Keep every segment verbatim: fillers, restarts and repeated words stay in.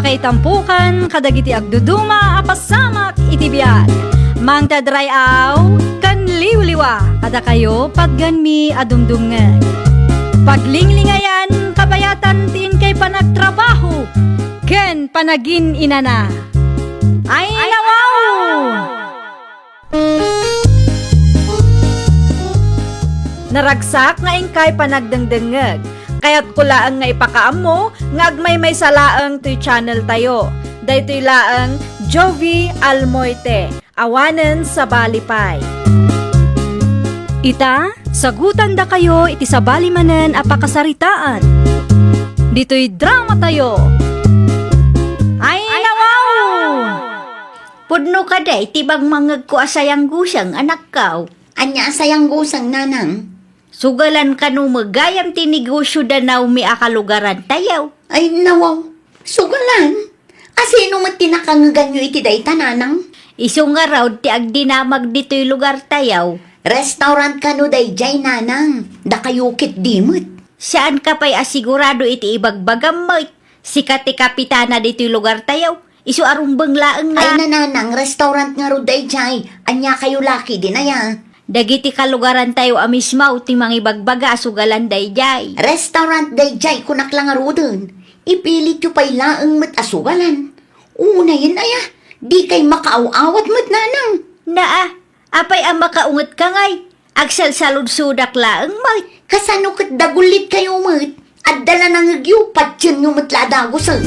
Itampukan kadagiti agduduma a pasamak iti biag. Mangted ray-aw ken liwliwa kadakayo patgenmi a dumdumngeg. Paglinglingayan, kabayatan ti inkay panagtrabaho ken panagin-inana. Ay, nawaw! Naragsak nga inkay panagdengdengngeg. Kayatko laeng nga ipakaammo nga agmaymaysa laeng toy channel tayo. Daytoy laeng Jovie Almoite, awanen sabali pay. Ita, sagutandakayo iti sabali manen a pakasaritaan. Ditoy drama tayo. Ay, nawaw! Pudno kadi ti bangmangegko a sayangguseng, anakko. Ania a sayangguseng, nanang? Sugalan kano met gayam ti negosio da Naomi a kalugarantayo. Ay, nawaw. Sugalan? A sino met ti nakangeganyo iti dayta, nanang? Isu ngarud ti agdinamag ditoy lugartayo. Restaurant kano daydiay, nanang? Dakayo ketdi met. Saanka pay a sigurado iti ibagbagam met. Sika ti kapitana ditoy lugartayo. Isu a rumbeng laeng nga. Ay, nanang, restaurant ngarud daydiay. Ania kayo la ketdin aya? Dagiti kalugarantayo a mismo ti mangibagbaga a sugalan daydiay. Restaurant daydiay, kunak la ngaruden. Ipilityo pay laeng met a sugalan. Unayen aya, dikay makaaw-awat met, nanang. Naa, apay a makaungetka ngay? Agsalsaludsodak laeng met. Kasano ket dagullit kayo met? Adda la nangegyo, patienyo met la a dagusen.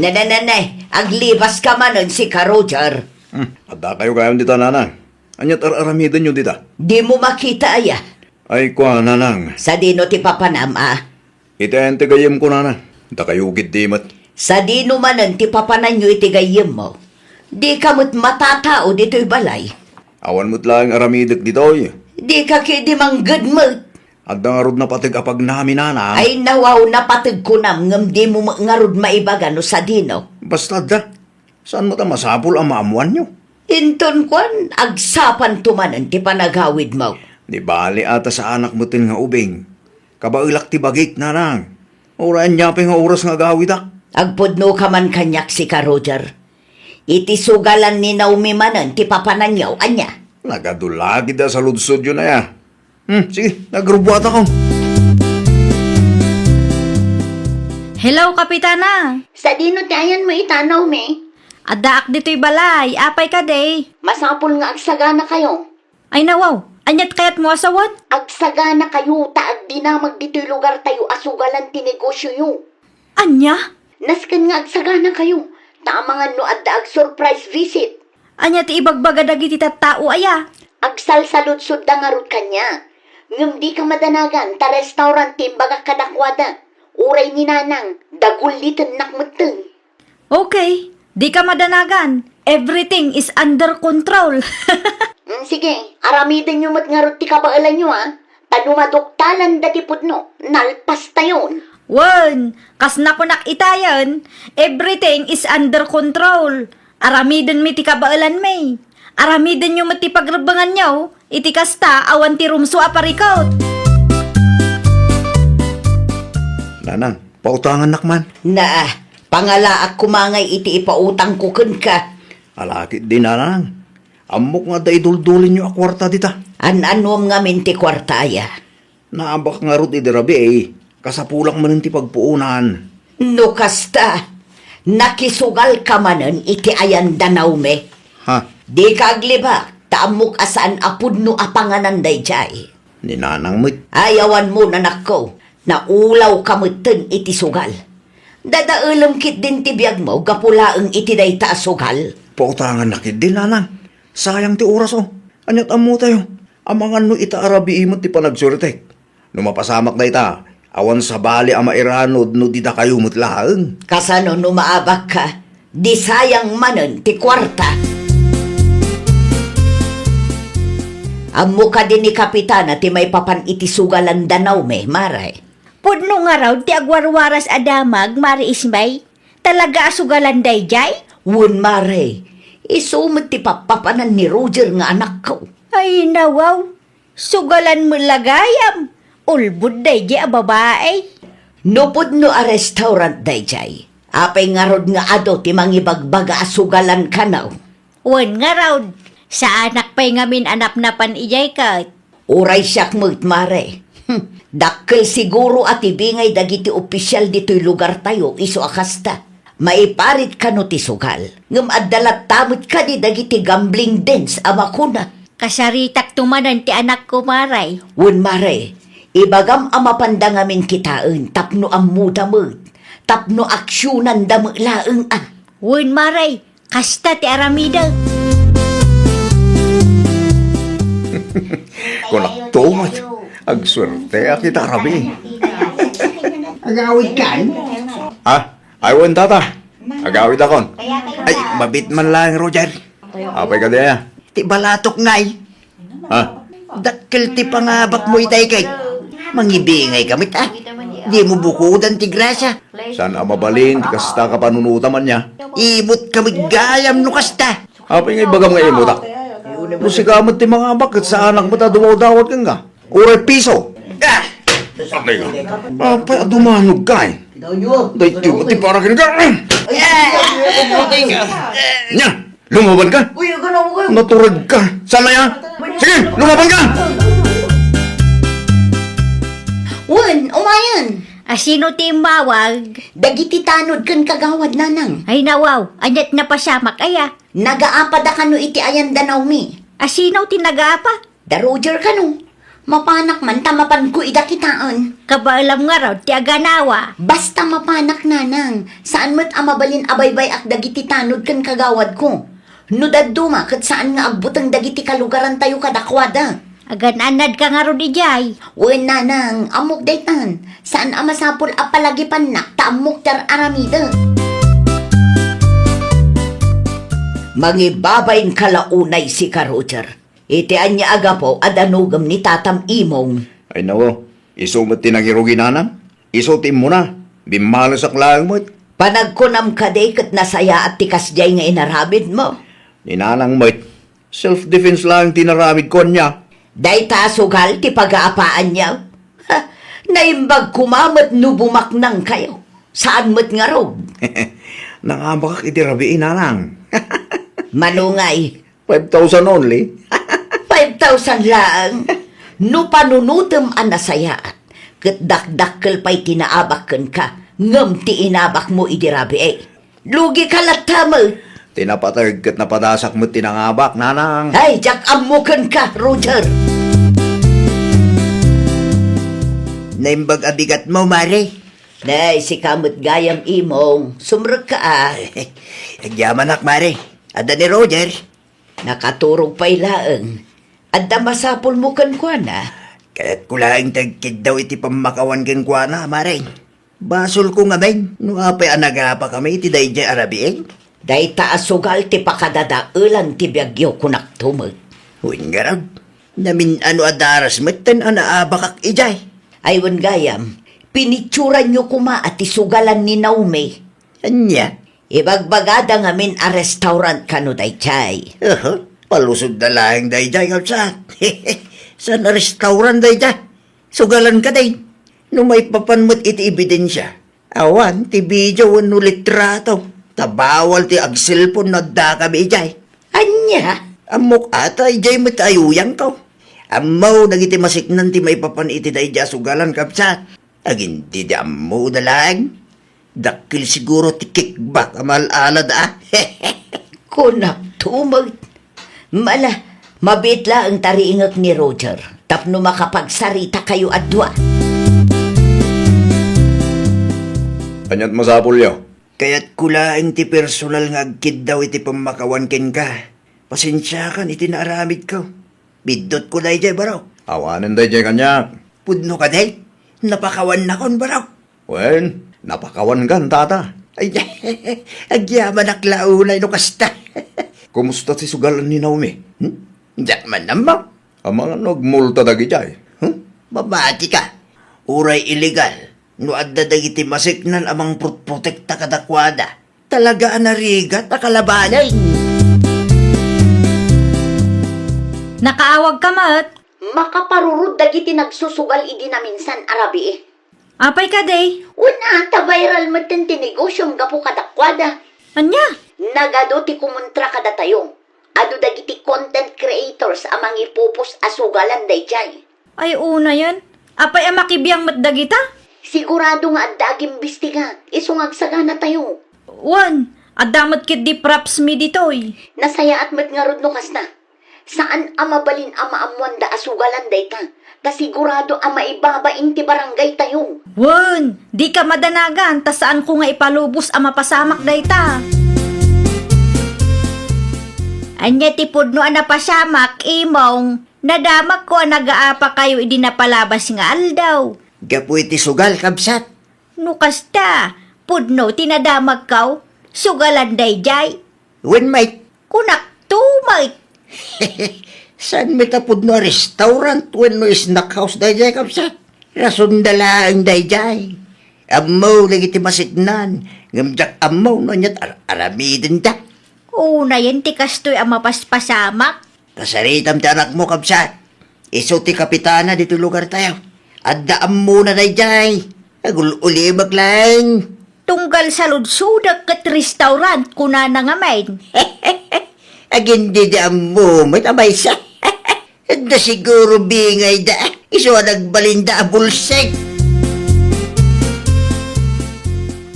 Nene, nene, aglibas ka manen, sika, Roger. Hmm, adda kayo gayam dita, nanang. Aniat ar-aramidenyo dita? Dimo makita aya? Ay, kua, nanang. Sadino ti papanam, a? Iti ayan ti gayyemko, nanang. Dakayo ketdi met. Sadino manen ti papananyo iti gayyemmo? Dika met matatao ditoy balay. Awan met laeng aramidek ditoy. Dika ketdi mangged met. Adda ngarud napateg a pagnami, nanang. Ay, nawaw, napateg kunam, ngem dimo met ngarud maibaga no sadino. Basta adda. Saan met a masapul a maammoanyo? Inton kuan, agsapanto manen ti panagawidmo. Di bali a ta saanak metten nga ubing. Kabaelak ti bagik, nanang. Uray ania pay nga oras nga agawidak. Agpudno ka man kaniak, sika, Roger. Iti sugalan ni Naomi manen ti papananyo, ania? Nagadu la ketdi a saludsodyo aya. Hmm, sige, nagrubbuatakon. Hello, Kapitana. Sadino ti ayanmo ita, Naomi? Addaak ditoy balay. Apay kadi? Masapul nga agsaganakayo. Ay, nawaw, aniat kayatmo a sawen? Agsaganakayo ta agdinamag ditoy lugartayo a sugalan ti negosioyo. Ania? Nasken nga agsaganakayo, ta amangan no adda ag-surprise visit. Ania ti ibagbaga dagiti tattao aya? Agsalsaludsodda ngarud kaniak. Ngem dika madanagan ta restaurant ti imbagak kadakuada. Uray ni nanang, dagullitennak metten. Okay, dika madanagan. Everything is under control. Mm, sige, aramidenyo met ngarud ti kabaelanyo, a. Ta no maduktalanda ti pudno, nalpastayon. Wen, kas nakunak itayen, everything is under control. Aramidenmi ti kabaelanmi. Aramidenyo met ti pagrebbenganyo, iti kasta, awan ti rumso a parikut. Nanang, pautangannak man. Naa, pangalaak koma ngay iti ipautangko kenka. Ala ketdi, nanang. Ammok nga adda iduldulinyo a kuarta dita. An-annuam ngamin ti kuarta aya? Naabak ngarud idi rabii, kasapulak manen ti pagpuonan. No kasta, nakisugalka manen iti ayan da Naomi. Ha? Dika aglibak, ta ammok a saan a pudno a panganan daydiay. Ni nanang met. Ay, awanmo, anakko, naulawka metten iti sugal. Dadaelem ketdin ti biagmo gapu laeng iti dayta a sugal. Pautangannak ketdi, nanang. Sayang ti oras, o. Aniat ammotayo? Amangan no ita a rabii met ti panagsuritek. No mapasamak dayta, awan sabali a mairanod no di dakayo met laeng. Kasano no maabakka? Di sayang manen ti kuarta. Ammo kadi ni Kapitana ti maipapan iti sugalan da Naomi, mare? Pudno ngarud ti agwarwaras a damag, Mare Ismay. Talaga a sugalan daydiay? Wen, mare. Isu met ti pappapanan ni Roger nga anakko. Ay, nawaw. Sugalan met la gayam. Ulbod daydiay a babai. No pudno a restaurant daydiay, apay ngarud nga adu ti mangibagbaga a sugalan kano? Wen ngarud, saanak pay ngamin a napnapan idiay ket. Uray siak met, mare. Dakkel siguro a ti bingay dagiti opisyal ditoy lugartayo isu a kasta. Maiparit kano ti sugal, ngem adda latta met kadi dagiti gambling dens a makuna. Kasaritakto manen ti anakko, mare. Wen, mare, ibagam a mapanda ngamin kitaen tapno ammoda met, tapno aksionanda met laeng a. Wen, mare, kasta ti aramidek. Kunakto met, agsuerteak ita a rabii. Agawidkan? Ha? Ay, wen, tata. Agawidakon. Ay, mabiit man laeng, Roger. Apay kadi aya? Ti balatok ngay. Ha? Dakkel ti pangabakmo itay ket. Mangibingayka met, a. Dimo bukodan ti grasya. Saan a mabalin ti kasta a kapanunotam ania? Imutka met gayam no kasta. Apay nga ibagam nga imutak? No sika met ti mangabak ket saanak met a dumawdawat kenka. Uray piso. Ah! Apay nga. Apay a dumanogka, e. Daytoy met ti para kenka. Nia, lumabanka. Uy, aganaw kayo. Naturedka. Saan aya? Sige, lumabanka. Wen, umayen. A, sino ti immawag? Dagiti tanod ken kagawad, nanang. Ay, nawaw. Aniat napasamak aya? Nagaapada kano iti ayanda, Naomi. A, sino ti nagaapa? Da Roger kano. Mapanak man ta mapanko ida kitaen. Kabaelam ngarud ti aganawa. Basta mapanak, nanang. Saan met a mabalin a baybay-ak dagiti tanod ken kagawadko. No dadduma ket saan nga agbuteng dagiti kalugarantayo kadakuada. Agan-annadka ngarud idiay. Wen, nanang, ammok daytan. Saan a masapul a palagipannak ta ammok ti ar-aramidek. Mangibabainka la unay sika, Roger. Iti ania a gapu a danogem ni tatam Imong? Ay, nawaw, isu met ti nangirugi, nanang. Isu ti immuna, bimmalesak laeng met. Panagkunam kadi ket nasayaat ti kasdiay nga inaramidmo? Ni nanang met, self-defense laeng ti inaramidko ania. Dayta a sugal ti pagaapaanyo? Ha, naimbag koma met no bumaknangkayo. Saan met ngarud? Nangabakak iti rabii, nanang. Mano ngay? Five thousand only. Five thousand laeng. No panunotem a nasayaat, ket dakdakkel pay ti naabak kenka, ngem ti inabakmo idi rabii. Lugika latta met. Ti napateg ket napadasak met ti nangabak, nanang. Ay, diak ammo kenka, Roger. Naimbag a bigatmo, mare. Nay, sika met gayam, Imong. Sumrekka, a. Agyamanak, mare. Adda ni Roger. Nakaturog pay laeng. Adda masapulmo kenkuana? Kayatko laeng ti agkiddaw iti pammakawan kenkuana, mare. Basolko ngamin no apay a nagapakami iti daydiay a rabii. Dayta a sugal ti pakadadaelan ti biagyo, kunakto met. Wen ngarud, namin-ano a daras metten a naabakak idiay. Ay, wen gayam, pinitsuranyo koma a ti sugalan ni Naomi. Ania? Ibagbagada ngamin a restaurant kano daydiay. Aha, palusodda laeng daydiay, kabsat. Saan a restaurant daydiay? Sugalan kadi. No maipapan met iti ebidensia, awan ti video wenno litrato, ta bawal ti agselpon no addakami idiay. Ania? Ammok a ta idiay met ayuyangko. Ammo dagiti masiknan ti maipapan iti daydiay a sugalan, kabsat. Agin didi ammo da laeng. Dakkel siguro ti kickback a mal-alad, a. Kunak tumag. Mala, mabiit laeng ta riingek ni Roger tapno makapagsarita kayo a dua. Aniat masapulyo? Kayatko laeng ti personal nga agkiddaw iti pammakawan kenka. Pasensiakan iti naaramidko. Biddutko daydiay, baro. Awanen daydiay kaniak. Pudno kadi? Napakawannakon, baro. Wen, napakawankan, tata. Ay, agyamanak la unay no kasta. Kumusta ti sugalan ni Naomi? Hmm? Diak man ammo. Amangan no agmulta dagidiay? Hmm? Mabati ka. Uray illegal, no adda dagiti masiknan a mangprotprotekta kadakuada, talaga a narigat a kalabanen. Nakaawag ka met. Makaparurod dagiti nagsusugal idi naminsan a rabii. Apay kadi? Wen a, ta viral metten ti negosyom gapu kadakuada. Ania? Nagadu ti kumontra kadatayo. Adu dagiti content creators a mangipupos a sugalan daydiay. Ay, unayen. Apay a makibiang met dagita? Sigurado nga adda agimbistiga, isu nga agsaganatayo. Wen, adda met ketdi props mi ditoy. Nasayaat met ngarud no kasta. Saan a mabalin a maammoanda a sugalan dayta, ta sigurado a maibabain ti barangaytayo. Wen, dika madanagan ta saanko nga ipalubos a mapasamak dayta. Ania ti pudno a napasamak, Imong? Nadamagko a nagaapakayo idi napalabas nga aldaw. Gapu iti sugal, kabsat. No kasta, pudno ti nadamagko, sugalan daydiay. Wen met. Kunakto met. Saan met a pudno a restaurant wenno snack house daydiay, kabsat? Rason da laeng daydiay. Ammo dagiti maseknan, ngem diak ammo no aniat ar-, aramidenda. Unayen ti kastoy a mapaspasamak. Kasaritam ti anakmo, kabsat. Isu ti kapitana ditoy lugartayo. Adda ammona daydiay. Agul-ulimek laeng. Tunggal saludsodek ket restaurant, kunana ngamin. Agin didi ammo met a maysa. Adda siguro bingayda. Isu a nagbalinda a bulsek.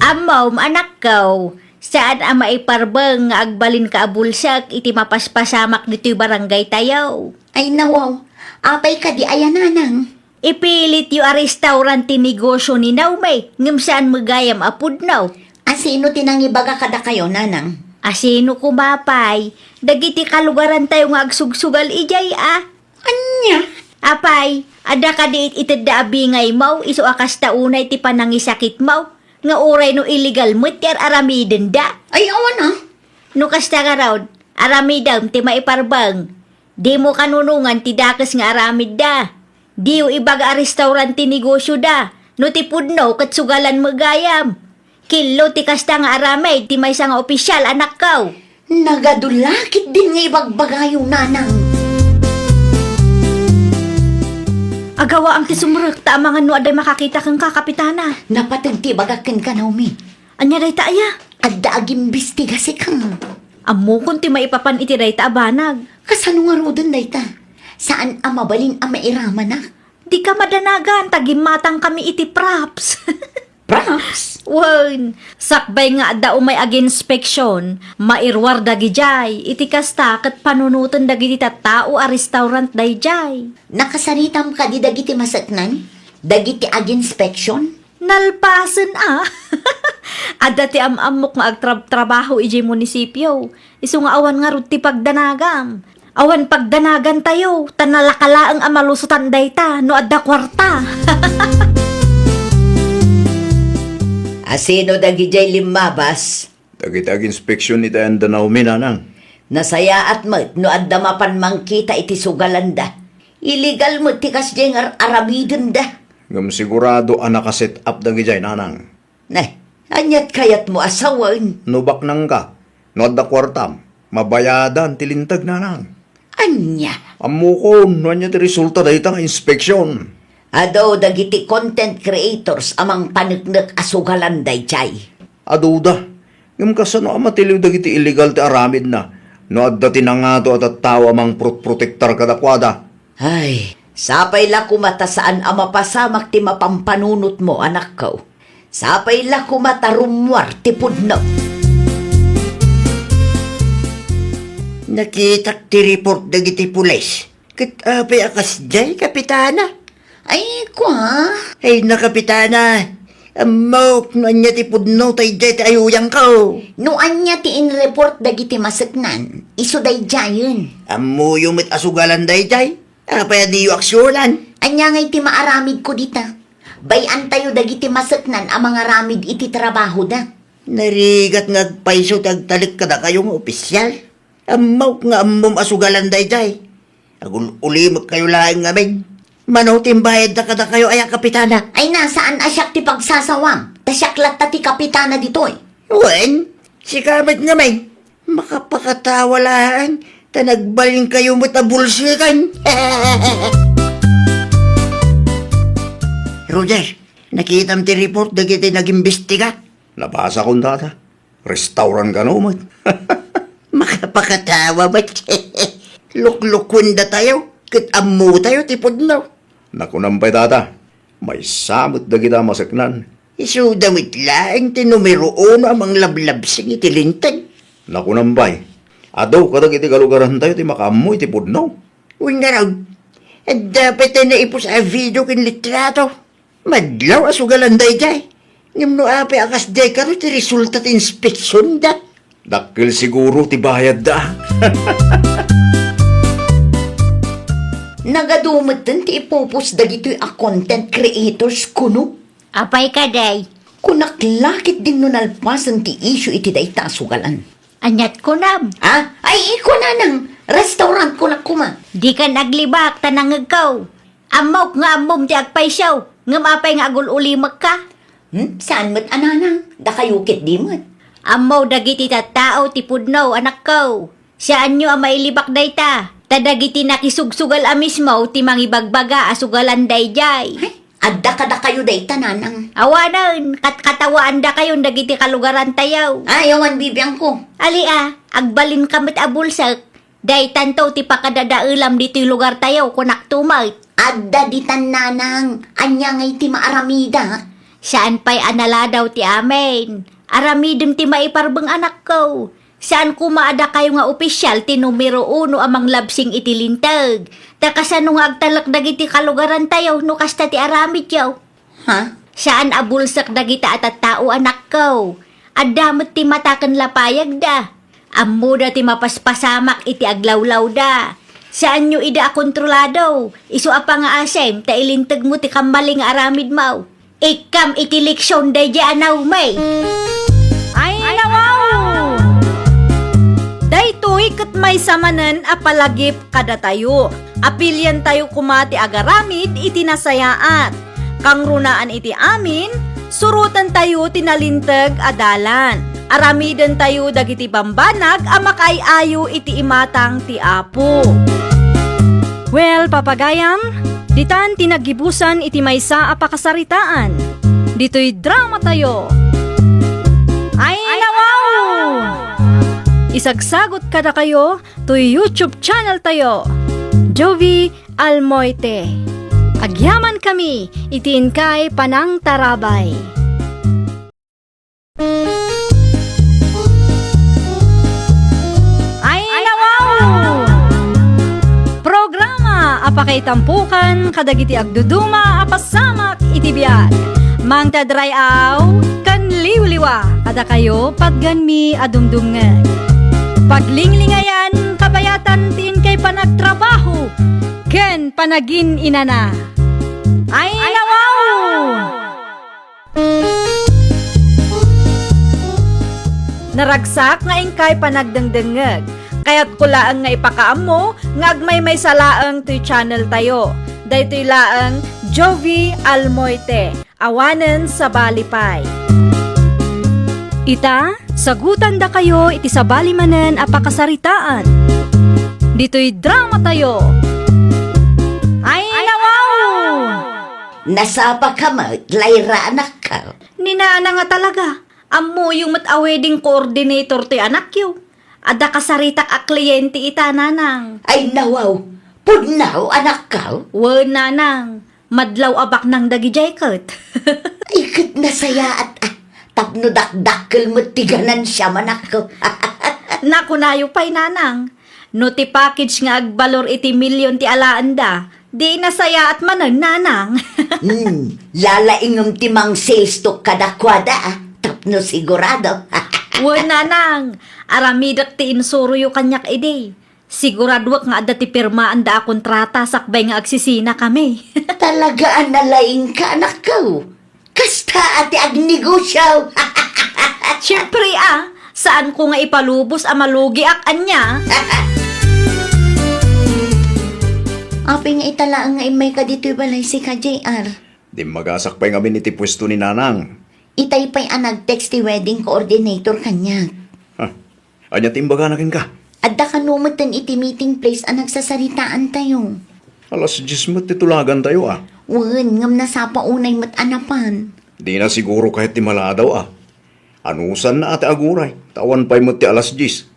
Ammom, anakko, saan a maiparbeng nga agbalinka a bulsek iti mapaspasamak ditoy barangaytayo. Ay, nawaw. Apay kadi aya, nanang? Ipilityo a restaurant ti negosyo ni Naomi, ngem saan met gayam a pudno. A sino ti nangibaga kadakayo, nanang? A sino koma pay? Dagiti kalugarantayo nga agsugsugal idiay a. Ania? Apay, adda kadi it-, itedda a bingaymo, isu a kasta unay ti panangisakitmo, nga uray no illegal met ti ar-aramidenda? Ay, awan a. No kasta ngarud, aramidem ti maiparbeng. Dimo kanunongan ti dakes nga aramidda. Diyo ibaga a restaurant ti negosyoda. No ti pudno ket sugalan met gayam. Killo ti kasta nga aramid ti maysa nga opisyal, anakko. Nagadu la ketdin nga ibagbagayo, nanang. Agawaam ti sumrek ta amangan no adda makakita kenka, Kapitana. Napateg ti ibagak kenka, Naomi. Ania dayta aya? Adda agimbestiga sika. Ammokon ti maipapan iti dayta a banag. Kasano ngaruden dayta? Saan a mabalin a mairamanak. Dika madanagan ta gimmatangkami iti props. Props? Wen, sakbay nga adda umay aginspeksion, mairuar dagidiay, iti kasta ket panunoten dagiti tattao a restaurant daydiay. Nakasaritam kadi dagiti maseknan? Dagiti aginspeksion? Nalpasen a. Adda ti am-ammok nga agtrab-trabaho idiay munisipio. Isu nga awan ngarud ti pagdanagam. Awan pagdanagantayo, ta nalaka laeng a malusotan dayta no adda kuarta. A sino dagidiay limmabas? Dagiti aginspeksion iti ayan da Naomi, nanang. Nasayaat met no adda mapan mangkita iti sugalanda. Illegal met ti kasdiay nga ar-aramidenda. Ngem sigurado a nakaset up dagidiay, nanang. Ne, aniat kayatmo a sawen? No baknangka, no adda kuartam, mabayadan ti linteg, nanang. Ania? Ammokon no ania ti resulta dayta nga inspeksion. Adu dagiti content creators a mangpaneknek a sugalan daydiay. Aduda. Ngem kasano a matiliw dagiti illegal ti aramidna no adda ti nangato a tattao a mangprotprotektar kadakuada? Ay, sapay la koma ta saan a mapasamak ti mapampanunotmo, anakko. Sapay la koma ta rummuar ti pudno. Nakitak ti report dagiti pulis. Ket apay a kasdiay, Kapitana? Ay, kua? Ay, na, Kapitana. Ammok no ania ti pudno ta idiay ti ayuyangko. No ania ti inreport dagiti maseknan, isu daydiayen. Ammoyo met a sugalan daydiay. Apay a diyo aksionan? Ania ngay ti maaramidko dita? Bay-antayo dagiti maseknan a mangaramid iti trabahoda. Narigat nga agpayso ti agtalek kadakayo nga opisyal. Ammok nga ammom a sugalan daydiay. Agul-ulimekkayo laeng ngamin. Mano ti imbayadda kadakayo aya, Kapitana? Ay na, saan a siak ti pagsasawam? Ta siak latta ti kapitana ditoy. Wen, sika met ngamin. Makapakatawa laeng, ta nagbalinkayo met a bulseken. Roger, Nakitam ti report dagiti nagimbestiga? Nabasakon, Tata. Restaurant kano met. Makapakatawa met. Luklukuendatayo, ket ammotayo ti pudno. Nakunam pay, Tata, maysa met dagita a maseknan. Isuda met laeng ti numero uno a manglablabsing iti Linteg. Nakunam pay, adu kadagiti kalugarantayo ti makaammo iti pudno. Wen ngarud, adda pay ti naipus a video ken litrato. Madlaw a sugalan daydiay. Ngem no apay a kasdiay kano ti resulta ti inspeksionda? Dakkel siguro ti bayadda. Nagadu metten ti ipupos dagitoy a content creators kuno. Apay kadi? Kunak la ketdin no nalpasen ti issue iti dayta a sugalan. Aniat kunam? Ah? Ay, iko nanang, restaurant kunak koma. Dikan aglibak ta nangngegko. Ammok nga ammom ti agpayso, ngem apay nga agul-ulimekka? Hmm? Saan met a nanang? Dakayo ketdi met. Ammo dagiti tattao ti pudno, anakko. Saanyo a mailibak dayta, ta dagiti nakisugsugal a mismo ti mangibagbaga a sugalan daydiay. Ay, adda kadakayo dayta, nanang. Awanen, katkatawaandakayon dagiti kalugarantayo. Ay, awan bibiangko. Ali a, agbalinka met a bulsek. Daytanto ti pakadadaelam ditoy lugartayo, kunakto met. Adda ditan, nanang. Ania ngay ti maaramidak? Saan pay a naladaw ti amin. Aramidem ti maiparbeng, anakko. Saan koma a dakayo nga opisyal ti numero uno a manglabsing iti Linteg. Ta kasano nga agtalek dagiti kalugarantayo no kasta ti aramidyo? Ha? Saan a bulsek dagita a tattao, anakko. Adda met ti mata ken lapayagda. Ammoda ti mapaspasamak iti aglawlawda. Saanyo ida a kontrolado. Isu a pangaasem ta ilintegmo ti kammalin nga aramidmo. Ikkam iti leksion daydiay a naumay. Ay, nawaw! Daytoy ket maysa manen a palagip kadatayo. Apiliantayo koma ti agaramid iti nasayaat. Kangrunaan iti amin, surotentayo ti nalinteg a dalan. Aramidentayo dagiti bambanag a makaay-ayo iti imatang ti Apo. Well, papagayam, ditan ti naggibusan iti maysa a pakasaritaan. Ditoy dramatayo. Ay, nawaw! Isagsagot kadakayo toy YouTube channel tayo, Jovi Almoite. Agyaman kami iti inkay panangtarabay. Ay, nawaw! Programa a pakaitampokan kadagiti agduduma a pasamak iti biag. Mangtadray-aw ken liwliwa kadakayo patgenmi a dumdumngeg. Paglinglingayan, kabayatan ti inkay panagtrabaho ken panagin-inana. Ay, nawaw! Naragsak nga inkay panagdengdengngeg. Kayatko laeng nga ipakaammo nga agmaymaysa laeng toy channel tayo. Daytoy laeng Jovi Almoite, awanen sabali pay. Ita, sagutandakayo iti sabali manen a pakasaritaan. Ditoy dramatayo. Ay, nawaw! Nasapaka met, Lyra, anakko. Ni Nana nga talaga. Ammoyo met a wedding coordinator ti anakyo. Adda kasaritak a kliyente ita, Nanang. Ay, nawaw. Pudno, anakko? Wen, Nanang. Madlaw a baknang dagidiay ket. Ay, ket nasayaat, a. Tapno dakdakkel met ti ganansiam, anakko. Nakunayo pay, Nanang. No ti package nga agbalor iti million ti alaenda, di nasayaat manen, Nanang. Hmm, lalaingem ti mangsesto kadakuada, a, tapno sigurado. Wen, Nanang, aramidek ti insuroyo kaniak idi. Siguraduek nga adda ti pirmaanda a kontrata sakbay nga agsisinakami. Talaga a nalaingka, anakko. Kasta a ti agnegosio. Siempre, a, saanko nga ipalubos a malugiak ania. Apay nga ita laeng nga immayka ditoy balay sika, J R? Dimmagasak pay ngamin iti puesto ni Nanang. Itay pay a nag-text ti wedding coordinator kaniak. Ha? Ania ti imbagana kenka? Adda kano metten iti meeting place a nagsasaritaantayo. Alas dies met ti tulagantayo, a. Wen, ngem nasapa unay met a napan. Dina siguro kayat ti maladaw a. Anusanna a ti aguray, ta awan pay met ti alas dies.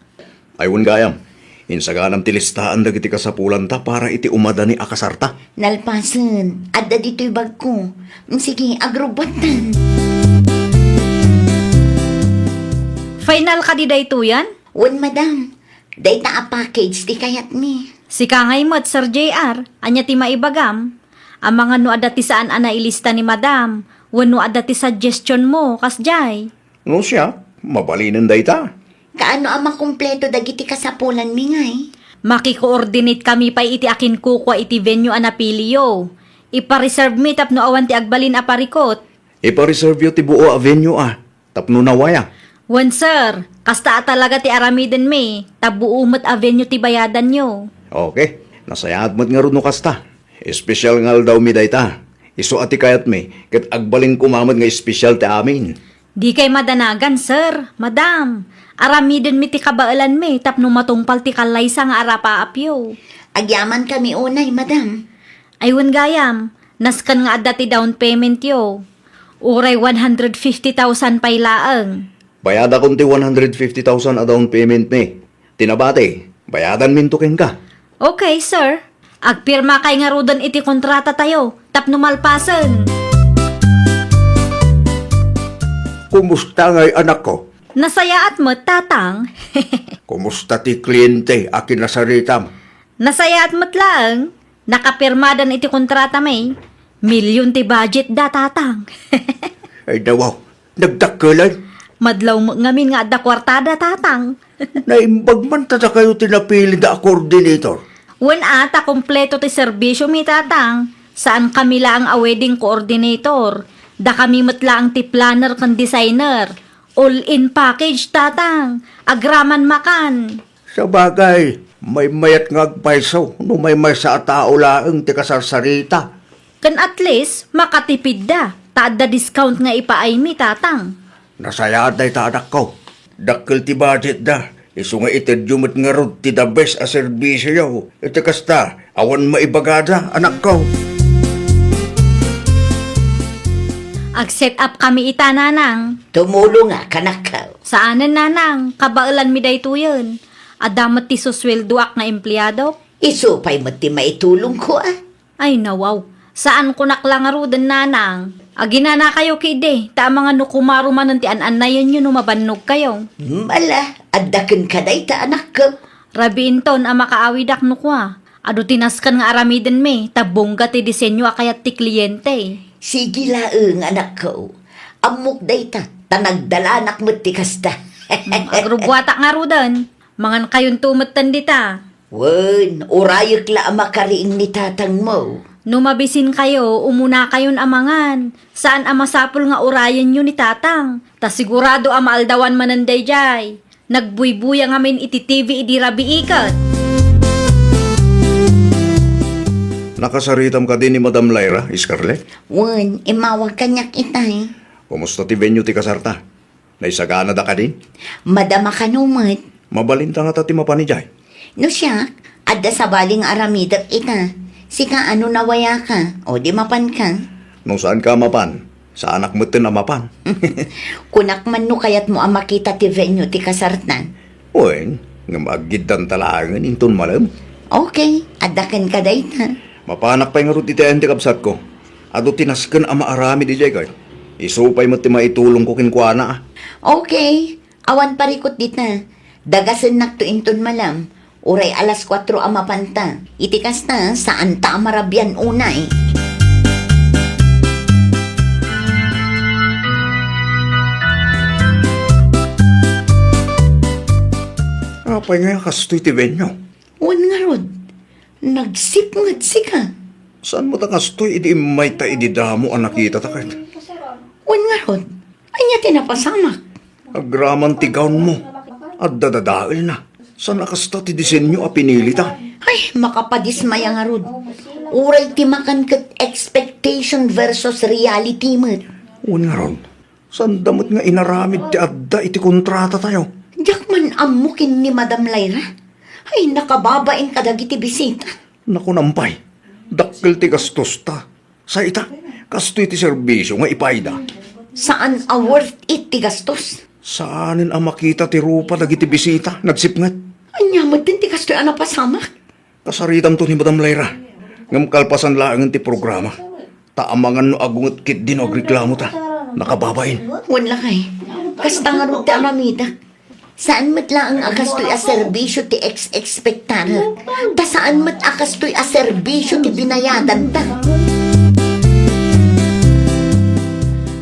Ay wen gayam, insaganam ti listaan dagiti kasapulanta para iti umadani a kasarta. Nalpasen, adda ditoy bagko. Mm, sige, agrubbuatten. Final kadi daytoyen? Wen, madam. Dayta a package ti kayatmi. Sika ngay met, Sir J R, ania ti maibagam? Amangan no adda ti saan a nailista ni madam, wenno adda ti suggestion mo, kasdiay? No siak, mabalinen dayta. Kaano a makumpleto dagiti kasapulanmi ngay? Makikoordinate kami pay iti akinkukua iti venue a napiliyo. Ipareserve mi tapno awan ti agbalin a parikot. Ipareserve yo ti buo a venue a, tapno nawaya. Wen, sir, kasta a talaga ti aramidenmi, ta buo met a venue ti bayadanyo. Okay, nasayaat met ngarud no kasta. Espesyal nga aldawmi dayta. Isu a ti kayatmi, ket agbalin koma met nga espesyal ti amin. Dikay madanagan, sir, madam. Aramidenmi ti kabaelanmi tapno matungpal ti kallaysa nga arapaapyo. Agyamankami unay, madam. Ay wen gayam, nasken nga adda ti down paymentyo. Uray one hundred fifty thousand pay laeng. Bayadakon ti one hundred fifty thousand a down paymentmi. Ti nabati, bayadanminto kenka. Okay, sir. Agpirmakay ngaruden iti kontratatayo tapno malpasen. Kumusta ngay, anakko? Nasayaat met, tatang. Kumusta ti kliente a kinasaritam? Nasayaat met laeng. Nakapirmadan iti kontratami. Million ti budgetda, tatang. Ay, nawaw. Nagdakkelan? Madlaw met ngamin nga adda kuartada, tatang. Naimbag man ta dakayo ti napilida a coordinator. Wen a, ta kompleto ti serbisiomi, tatang. Saankami laeng a wedding coordinator. Dakami met laeng ti planner ken designer. All-in package, tatang. Agraman makan. Sabagay, maymayat nga agpayso no maymaysa a tao laeng ti kasarsarita. Ken at least, makatipidda, ta adda discount nga ipaaymi, tatang. Nasayaat dayta, anakko. Dakkel ti budgetda, isu nga itedyo met ngarud ti the best a serbisioyo. Iti kasta, awan maibagada, anakko. Ag-set up kami ita, nanang. Tumulongak, anakko. Saanen, nanang, kabaelanmi daytoyen. Adda met ti susweldoak nga empleado. Isu pay met ti maitulongko, a. Ay, nawaw. Saan konak la ngaruden, nanang. Aginanakayo ketdi, ta amangan no kumaro manen ti an-annayenyo no mabannogkayo. Mala, adda kenka dayta, anakko. Rabiinton a makaawidak no kua. Adu ti nasken nga aramidenmi, ta bongga ti disenyo a kayat ti kliente. Sige laeng, anakko. Ammok dayta, ta nagdalanak met ti kasta. Hmm, agrubbuatak ngaruden. Mangankayonto metten dita. Wen, urayek la a makariing ni tatangmo. No mabisinkayo, umunakayon a mangan. Saan a masapul nga urayenyo ni tatang. Ta sigurado a maaldawan manen daydiay. Nagbuybuya ngamin iti T V idi rabii ket. Nakasaritam kadi ni Madam Lyra, Scarlett? Wen, immawag kaniak itay. Kumusta ti venue ti kasarta? Naisaganada kadi? Madama kano met. Mabalinta ngata ti mapan idiay? No siak, adda sabali nga aramidek ita. Sika a no nawayaka, o di mapanka. No saanka a mapan, saanak metten a mapan. Kunak man no kayatmo a makita ti venue ti kasarta. Wen, ngem aggiddanta laengen inton malem. Okay, adda kenka dayta. Mapanak pay ngarud iti ayan ti kabsatko. Adu ti nasken a maaramid idiay kay. Isu pay met ti maitulongko kenkuana, a. Okay, awan parikut dita. Dagasennakto inton malem. Uray alas kuatro a mapanta. Iti kasta, saanta a marabian unay. Apay nga kastoy ti venue? Wen ngarud, nagsipnget sika. Saan met a kastoy idi immay ta idi damo a nakitata ket? Wen ngarud, ania ti napasamak? Agraman ti gownmo. Adda dadaelna. Saan a kasta ti disenyo a pinilita? Ay, makapadismaya ngarud. Uray ti makan ket expectation versus reality met. Wen ngarud, sanda met nga inaramid ti adda iti kontratatayo. Diak man ammo ken ni Madam Lyra. Ay, nakababain kadagiti bisita. Nakunam pay, dakkel ti gastosta. Sa ita, kastoy ti serbisio nga ipaayda. Saan a worth it ti gastos. Saanen a makita ti rupa dagiti bisita, nagsipnget. Ania met ti kastoy a napasamak? Kasaritamto ni Madam Lyra, ngem kalpasan laengen ti programa. Ta amangan no agunget ketdi no agreklamo ta. Nakababain. Wen lakay, kasta ngarud ti aramidek. Saan met laeng a kastoy a serbisio ti ex-expectarek. Ta saan met a kastoy a serbisio ti binayadanta.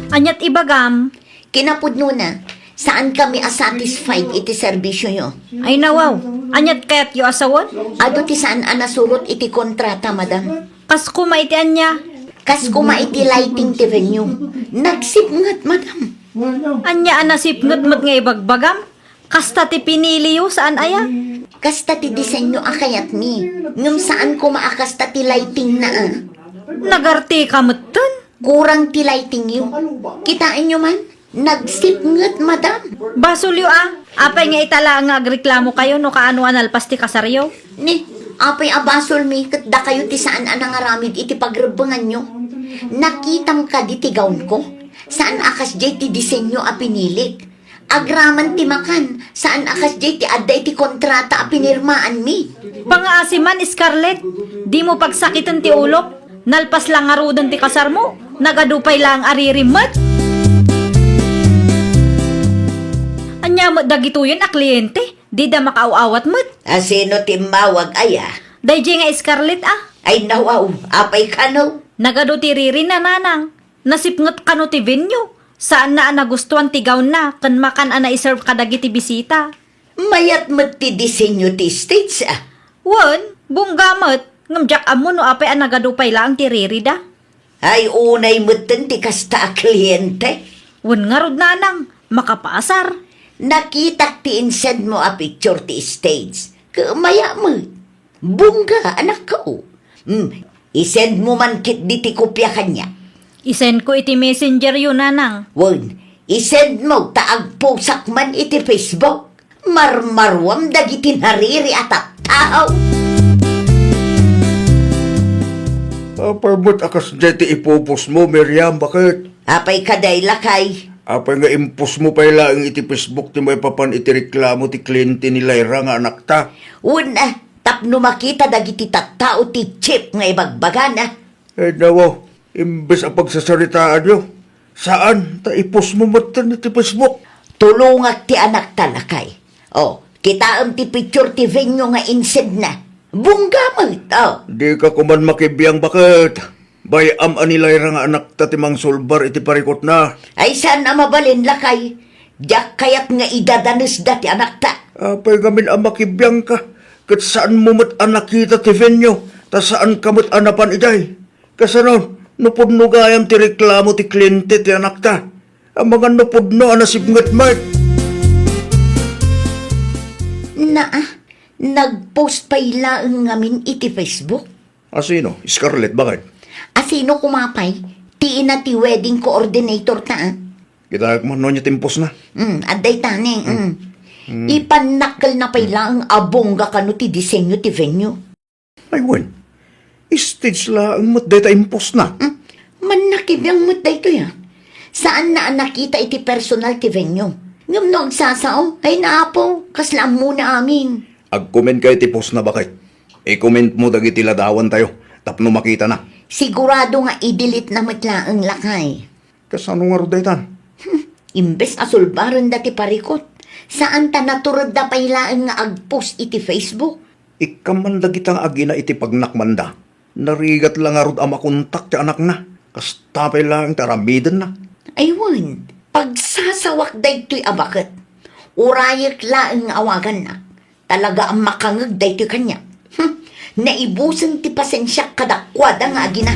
Aniat ibagam? Kinapudnona, saankami a satisfied iti serbisioyo. Ay nawaw, aniat kayatyo a sawen? Adu ti saan a nasurot iti kontrata, madam. Kas koma iti ania? Kas koma iti lighting ti venue. Nagsipnget, madam. Ania a nasipnget met nga ibagbagam? Kasta ti piniliyo, saan aya? Kasta ti disenyo a kayatmi. Ngem saan koma a kasta ti lighting na, a. Nagartika metten? Kurang ti lightingyo. Kitaenyo man? Nagsipnget, madam. Basolyo, a. Apay nga ita laeng nga agreklamokayo no kaano a nalpas ti kasaryo? Ni, apay a basolmi ket dakayo ti saan a nangaramid iti pagrebbenganyo? Nakitam kadi ti gownko? Saan a kasdiay ti disenyo a pinilik? Agraman ti makan, saan a kasdiay ti adda iti kontrata a pinirmaanmi. Pangaasi man, Scarlett, dimo pagsakiten ti ulok. Nalpas la ngaruden ti kasarmo, nagadu pay laeng a riri met. Ania met dagitoyen a kliente? Dida makaaw-awat met. A sino ti immawag aya? Daydiay nga Scarlett, a. Ay nawaw, apay kano? Nagadu ti riri na, nanang. Nasipnget kano ti venue? Saanna a nagustuan ti gownna ken makan a naiserve kadagiti bisita. Mayat met ti disenyo ti stage, a. Wen, bungga met, ngem diak ammo no apay a nagadu pay laeng ti ririda. Ay, unay metten ti kasta a kliente. Wen ngarud, nanang, makapasar. Nakitak ti insendmo a picture ti stage. Ket mayat met. Bungga, anakko. Hmm, isendmo man ketdi ti kopia kaniak. Isendko iti messenger yo, nanang. Wen, isendmo ta agposak man iti Facebook. Marmaruam dagiti nariri a tattao. Apay met a kasdiay ti ipupostmo, Miriam, baket? Apay kadi, lakay? Apay nga impostmo pay laeng iti Facebook ti maipapan iti reklamo ti kliente ni Lyra nga anakta? Wen, a. Tapno makita dagiti tattao ti cheap nga ibagbagana. Ay, nawaw, imbes a pagsasaritaanyo, saan ta ipostmo metten iti Facebook. Tulongak ti anakta, lakay. O, kitaem ti picture ti venue nga insendna. Bungga met, o. Dika koman makibiang, baket? Bay-am a ni Lyra nga anakta ti mangsulbar iti parikutna. Ay, saan a mabalin, lakay. Diak kayat nga idadanesda ti anakta. Apay ngamin a makibiangka, ket saanmo met a nakita ti venue, ta saanka met a napan idiay? Kasano no pudno gayam ti reklamo ti kliente ti anakta? Amangan no pudno a nasipnget met. Naa, nag-post pay laeng ngamin iti Facebook. A sino? Scarlett, baket? A sino koma pay? Ti ina ti wedding coordinator ta, a. Kitaek man no ania ti impostna. Mm, adda itani, mm. Mm. Ipannakkelna pay laeng a bongga kano ti disenyo ti venue. Ay, wen. Stage laeng met dayta impostna. Mm. Mannakibiang met daytoy, a. Saanna a nakita iti personal ti venue. Ngem no agsasao, ay naapo, kasla ammona amin. Agkomentka iti postna, baket. Ikomentmo dagiti ladawantayo tapno makitana. Sigurado nga i-delete na met laeng, lakay. Kasano ngarud daytan? Hmm, imbes a sulbarenda ti parikut, saan ta naturedda pay laeng nga ag-post iti Facebook. Ikkan man dagita nga agina iti pagnakmanda. Narigat la ngarud a makontak ti anakna. Kasta pay laeng ti aramidenna. Ay wen, pagsasawak daytoy a baket. Urayek laeng nga awagannak. Talaga a makangeg daytoy kaniak. Hmm, naibusen ti pasensiak kadakuada nga agina.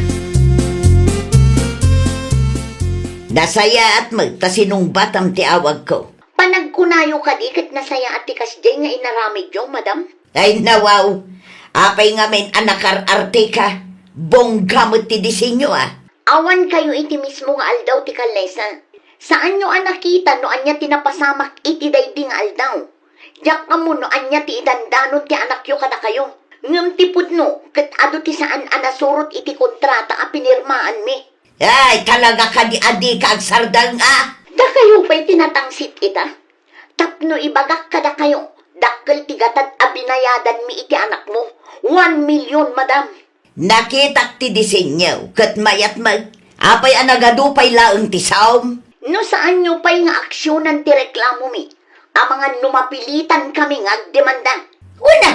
Nasayaat met ta sinungbatam ti awagko. Panagkunayo kadi ket nasayaat ti kasdiay nga inaramidyo, madam? Ay, nawaw. Apay ngamin a nakar-arteka? Bongga met ti disenyo, a. Awan kayo iti mismo nga aldaw ti kallesa. Saanyo a nakita no ania ti napasamak iti daydi nga aldaw. Diak ammo no ania ti idandanon ti anakyo kadakayo. Ngem ti pudno, ket adu ti saan a nasurot iti kontrata a pinirmaanmi. Ay, talaga kadi a dika agsardeng a? Dakayo pay ti natangsit ita? Tapno ibagak kadakayo, dakkel ti gatad a binayadanmi iti anakmo. One million, madam. Nakitak ti disenyo, ket mayat met. Apay a nagadu pay laeng ti saom? No saanyo pay nga aksionan ti reklamomi, amangan no mapilitan kami nga agdemanda. Una,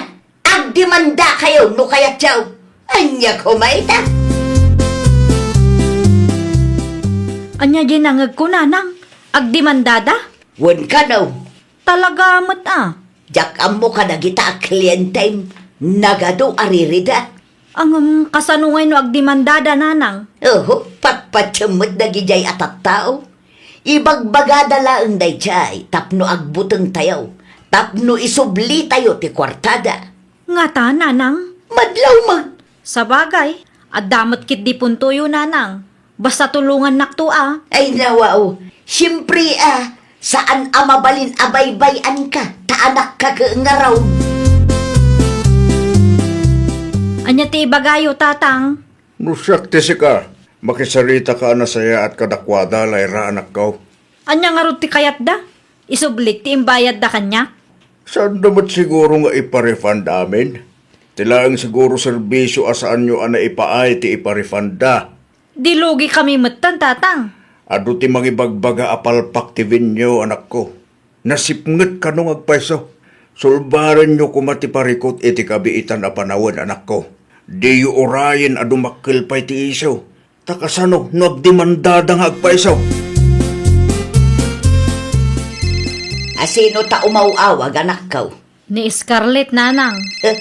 agdemandakayo no kayatyo. Ania koma ita? Ania diay nangngegko, nanang? Agdemandada? Wen kano. Talaga met a. Diak ammo kadagita a klientem, nagadu a ririda. Ngem kasano ngay no agdemandada, nanang? Oho, patpatiem met dagidiay a tattao. Ibagbagada laeng daydiay tapno agbutengtayo, tapno isublitayo ti kuartada. Ngata, nanang? Madlaw met. Sabagay, adda met ketdi puntoyo, nanang. Basta tulongannakto a. Ay, nawaw. Siempre a, saan a mabalin a baybay-anka, ta anakka ket ngarud. Ania ti ibagayo, tatang? No siak ti sika, makisaritaka a nasayaat kadakuada, Lyra, anakko. Ania ngarud ti kayatda? Isublik ti imbayadda kaniak? Saanda met siguro nga ipa-refund amin? Ti laeng siguro serbisio a saanyo a naipaay ti ipa-refundda. Di lugi kami metten, tatang. Adu ti mangibagbaga a palpak ti venue, anakko. Nasipnget kano nga agpayso. Sulbarenyo koma ti parikut iti kabiitan a panawen, anakko. Diyo urayen a dumakkel pay ti isu. Ta kasano no agdemandada nga agpayso? Asino ta umaw-awag, anakko? Ni Scarlett, nanang. Eh,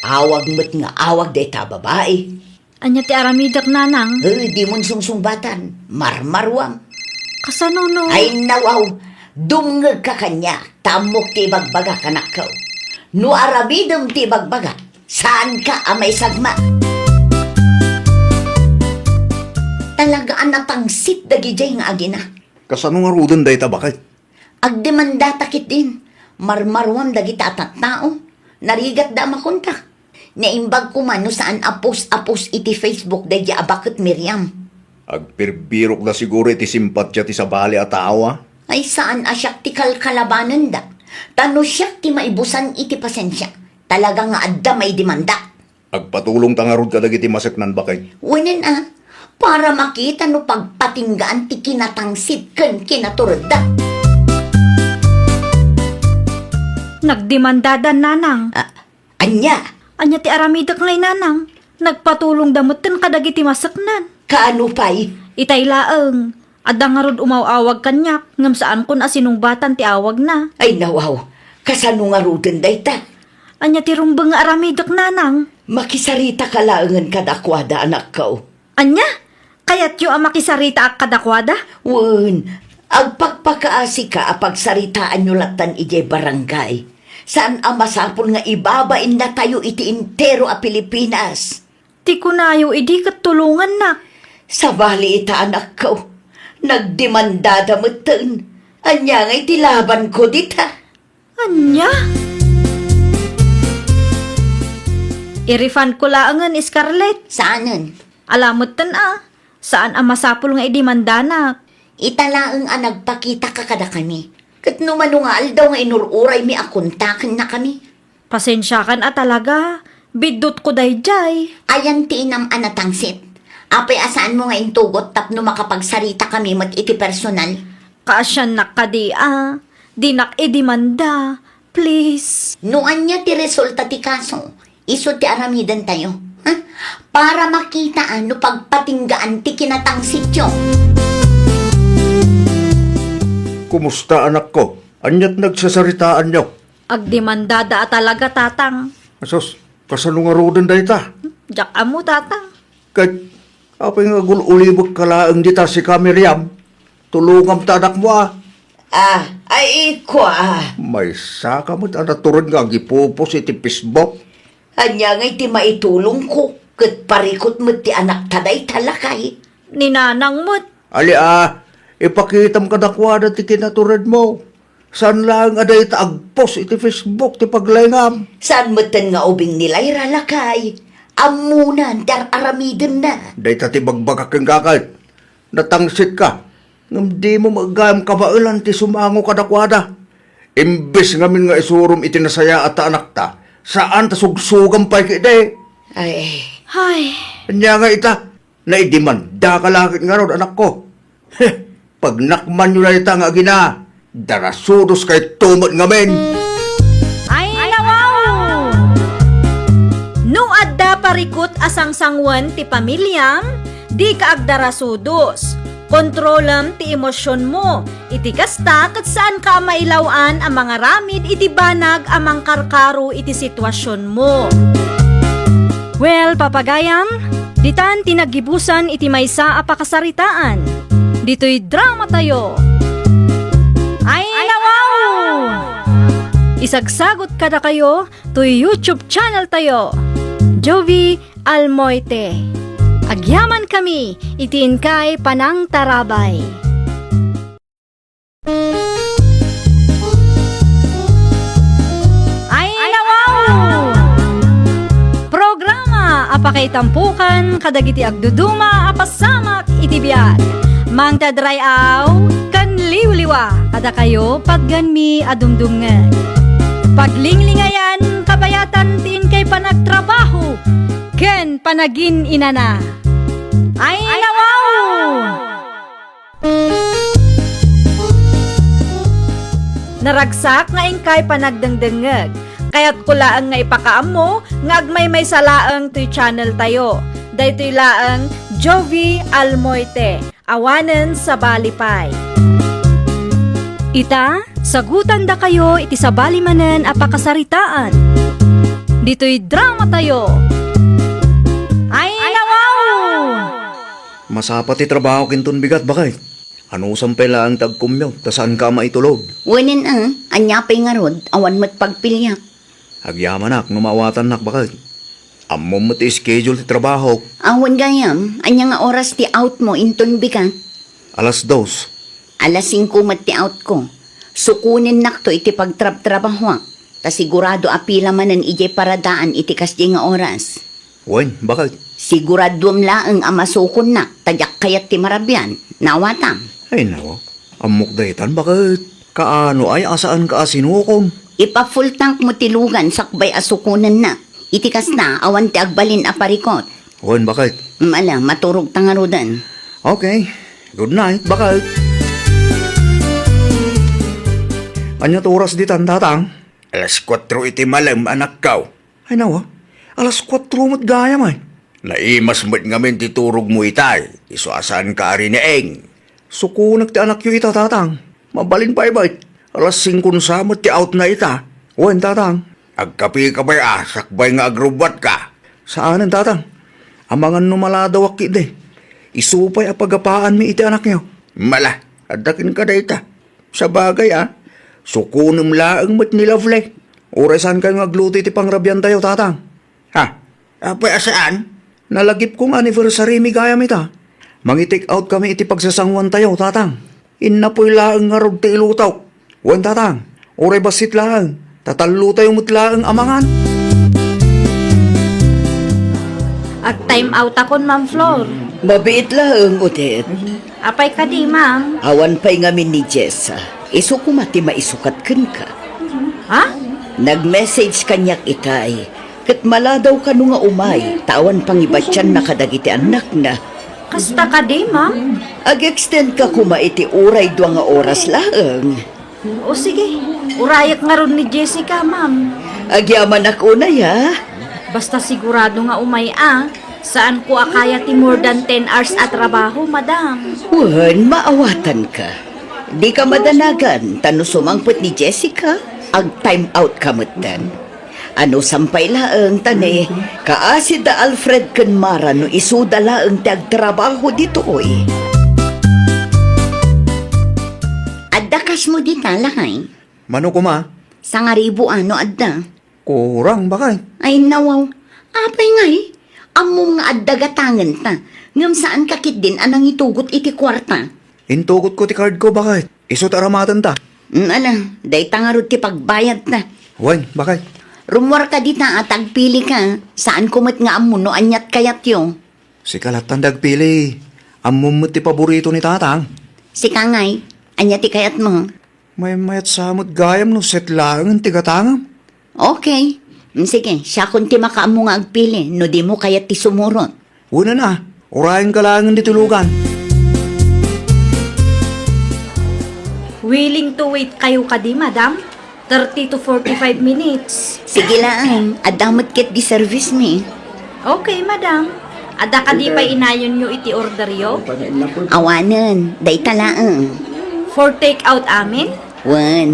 awag met nga awag dayta a babai. Ania ti aramidek, nanang? Eh, dimon sungsungbatan. Marmaruam. Kasano no? Ay, nawaw. Dumngegka kaniak, ta ammok ti ibagbagak, anakko. No aramidem ti ibagbaga, saanka a maisagma. Talaga a natangsit dagidiay nga agina. Kasano ngaruden dayta, baket? Agdemandata ketdin. Marmaruam dagita a tattao. Narigatda a makontak. Naimbag koma no saan a post a post iti Facebook daydiay a baket, Miriam. Agbirbirokda siguro iti simpatia ti sabali a tao, a? Ay, saan a siak ti kalkalabanenda. Ta no siak ti maibusan iti pasensia, talaga nga adda maidemandak. Agpatulongta ngarud kadagiti maseknan, baket? Wen a, para makita no pagpatinggaan ti kinatangsit ken kinaturedda. Nagdemandada, nanang. Ah, ania? Ania ti aramidek ngay, nanang? Nagpatulongda metten kadagiti maseknan. Kaano pay? Itay laeng. Adda ngarud umaw-awag kaniak, ngem saankon a sinungbatan ti awagna. Ay, nawaw. Kasano ngaruden dayta? Ania ti rumbeng nga aramidek, nanang? Makisaritaka laengen kadakuada, anakko. Ania? Kayatyo a makisaritaak kadakuada? Wen, agpakpakaasika a pagsaritaanyo lattan idiay barangay. Saan a masapul nga ibabainna tayo iti entero a Pilipinas. Ti kunayo idi ket tulongannak. Sabali ita, anakko. Nagdemandada metten. Ania ngay ti labanko dita? Ania? I-refundko laengen, Scarlett. Saanen? Ala metten a, saan a masapul nga idemandanak. Ita laeng a nagpakitaka kadakami. Ket no mano nga aldaw nga inur-uraymi a kontakennakami. Pasensiakan a talaga, biddutko daydiay. Ayan ti inam a natangsit. Apay a saanmo nga intugot tapno makapagsaritakami met iti personal? Kaasiannak kadi a, dinak idemanda, please. No ania ti resulta ti kaso, isu ti aramidentayo, ha? Para makita a no pagpatinggaan ti kinatangsityo. Kumusta, anakko? Ania ti nagsasaritaanyo? Agdemandada a talaga, tatang. Asus, kasano ngaruden dayta? Diak ammo, tatang. Ket apay nga agul-ulibek ka laeng dita, sika, Miriam? Tulongam ta, anakmo a. Ah, ay, iko a. Maysa ka met a natured nga agipupos iti Facebook. Ania ngay ti maitulongko? Ket parikut met ti anakta dayta, lakay. Ni nanang met. Ali a, ipakitam kadakuada ti kinaturedmo. Saan laeng a dayta agpost iti Facebook ti paglaingam. Saan metten nga ubing ni Lyra, lakay. Ammonan ti ar-aramidenna. Dayta ti bagbagak kenka ket natangsitka. Ngem dimo met gayam kabaelan ti sumango kadakuada. Imbes ngamin nga isurom iti nasayaat a anakta, saan ta sugsugam pay ketdi. Ay. Hay. Ania nga ita? Naidimandaka la ket ngarud, anakko. Heh, pagnakmanyo dayta nga agina, darasudoskayto met ngamin. Ay, nawaw! No adda parikut a sangsangoen ti pamiliam, dika agdarasudos. Kontrolem ti emosionmo. Iti kasta, ket saanka a mailaw-an a mangaramid iti banag a mangkarkaro iti situasionmo. Well, papagayam, ditan ti naggibusan iti maysa a pakasaritaan. Ditoy dramatayo. Ay, nawaw! Isagsagot kadakayo toy YouTube channel tayo, Jovie Almoite. Agyamankami iti inkay panangtarabay. Ay, nawaw! Programa a pakaitampukan kadagiti agduduma a pasamak iti biag. Mangted ray-aw ken liwliwa kadakayo patgenmi a dumdumngeg. Paglinglingayan, kabayatan ti inkay panagtrabaho ken panagin-inana. Ay, nawaw! Naragsak nga inkay panagdengdengngeg. Kayatko laeng nga ipakaammo nga agmaymaysa laeng toy channel tayo. Daytoy laeng Jovie Almoite, awanen sabali pay. Ita, sagutandakayo iti sabali manen a pakasaritaan. Ditoy dramatayo. Ay, nawaw! Masapa ti trabahok inton bigat, baket. Anusam pay laeng ti agcommute, ta saanka a maitulog. Wenen a, ania pay ngarud, awan met pagpiliak. Agyamanak no maawatannak, baket. Ammom met ti schedule ti trabahok. Awan gayam, ania nga oras ti out mo inton bigat? Alas dos. Alas singko met ti out ko. Sukonennakto iti pagtrabtrabahoak, ta sigurado a pila manen idiay paradaan iti kasdiay nga oras. Wen, baket. Siguraduem laeng a masukonnak, ta diak kayat ti marabian. Naawatam? Ay, nawa. Ammok daytan, baket. Kaano ay a saanka a sinukom? Ipa-full tank mo ti lugan sakbay a sukonennak. Iti kasta, awan ti agbalin a parikot. Wen, baket. Mala, maturog ta ngaruden. Okay. Good night, baket. Ania ti oras ditan, tatang? Alas kuatro iti malem, anakko. Ay, nawa, alas kuatro met gayam, ay. Naimas met ngamin ti turogmo itay, isu a saanka a riniing. Sukonek ti anakyo ita, tatang. Mabalin pay, baket. Alas singko sa met ti outna ita. Wen, tatang. Agkapika pay a, sakbay nga agrubbuatka. Saanen, tatang. Amangan no maladawak ketdi. Isu pay a pagapaanmi iti anakyo. Mala, adda kenka dayta. Sabagay a, sukonem laeng met ni Lovely. Uray saankayo nga agluto iti pangrabiantayo, tatang. Ha? Apay a saan? Nalagipko nga anniversary mi gayam ita. Mangi-take out kami iti pagsasanguantayo, tatang. Innapoy laeng ngarud ti ilutok. Wen, tatang, uray bassit laeng, ta tallotayo met laeng a mangan. Ag-time out akon, Ma'am Flor. Mabiit laeng, Odette. Apay kadi, ma'am? Awan pay ngamin ni Jessa. Isu koma ti maisukat kenka. Ha? Nag-message kaniak itay. Ket maladaw kano nga umay, ta awan pangibatianna kadagiti annakna. Kasta kadi, ma'am? Ag-extend ka koma iti uray dua nga oras laeng. O sige, urayek ngarud ni Jessica, ma'am. Agyamanak unay, a. Basta sigurado nga umay a. Saanko a kaya ti more than ten hours a trabaho, madam. Wen, maawatanka. Dika madanagan, ta no sumangpet ni Jessica, ag-time out ka metten. Anusam pay laeng, ta ne, kaasi da Alfred ken Mara no isuda laeng ti agtrabaho ditoy. Adda cash mo dita, lakay? Mano koma? Sangaribu a no adda. Kurang, baket. Ay, nawaw. Apay ngay? Ammom nga adda gatangenta. Ngem saanka ketdin a nangitugot iti kuarta. Intugotko ti cardko, baket. Isu ti aramatenta. Mm, ala, dayta ngarud ti pagbayadta. Wen, bakay. Rummuarka dita a ta agpilika. Saanko met nga ammo no aniat kayatyo. Sika lattan ti agpili. Ammom met ti paborito ni Tatang. Sika ngay, ania ti kayatmo? Maymayat sa met gayam no set laeng ti gatangam. Okay. Mm, sige, siakon ti makaammo nga agpili no dimo kayat ti sumurot. Wen a, urayenka laengen ditoy lugan. Willing to wait kayo kadi, madam? Thirty to forty-five minutes. Sige laeng, adda met ket di service mi. Okay, madam. Adda kadi pay inayonyo iti orderyo? Awanen, dayta laeng. For take out amin? Wen.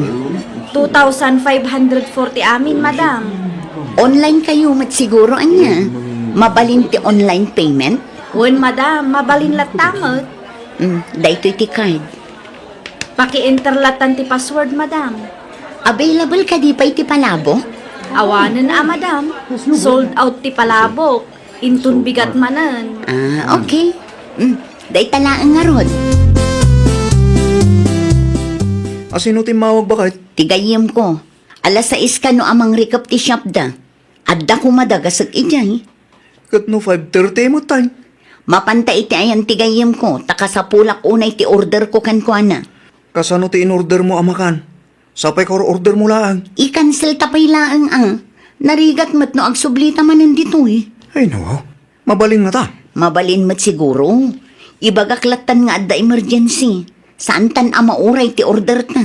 Two thousand five hundred forty amin, madam. Online kayo met siguro, ania? Mabalin ti online payment? Wen, madam, mabalin latta met. Mm, daytoy ti card. Paki-enter lattan ti password, madam. Available kadi pay ti palabok? Awanen a, madam. Sold out ti palabok. Inton bigat manen. Ah, okay. Mm, dayta laeng ngarud. Asino ti immawag, bakay? Ti gayyemko. Alas sais kano a mangrikep ti shopda. Adda koma da gasek idiay. Ket no five thirty met tay? Mapanta iti ayan ti gayyemko, ta kasapulak unay ti orderko kenkuana. Kasano ti inordermo a makan? Sapay ka or-ordermo laeng. I-cancel ta pay laeng a. Narigat met no agsublita manen ditoy. Ay, nawaw. Mabalin ngata? Mabalin met siguro. Ibagak lattan nga adda emergency. Saantan a mauray ti orderta.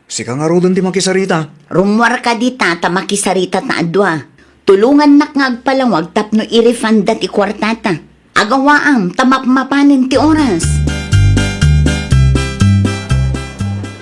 Sika ngaruden ti makisarita. Rummuarka dita ta makisarita ta a dua. Tulongannak nga agpalawag tapno i-refunda ti kuartata. Agawaam ta mapmapanen ti oras.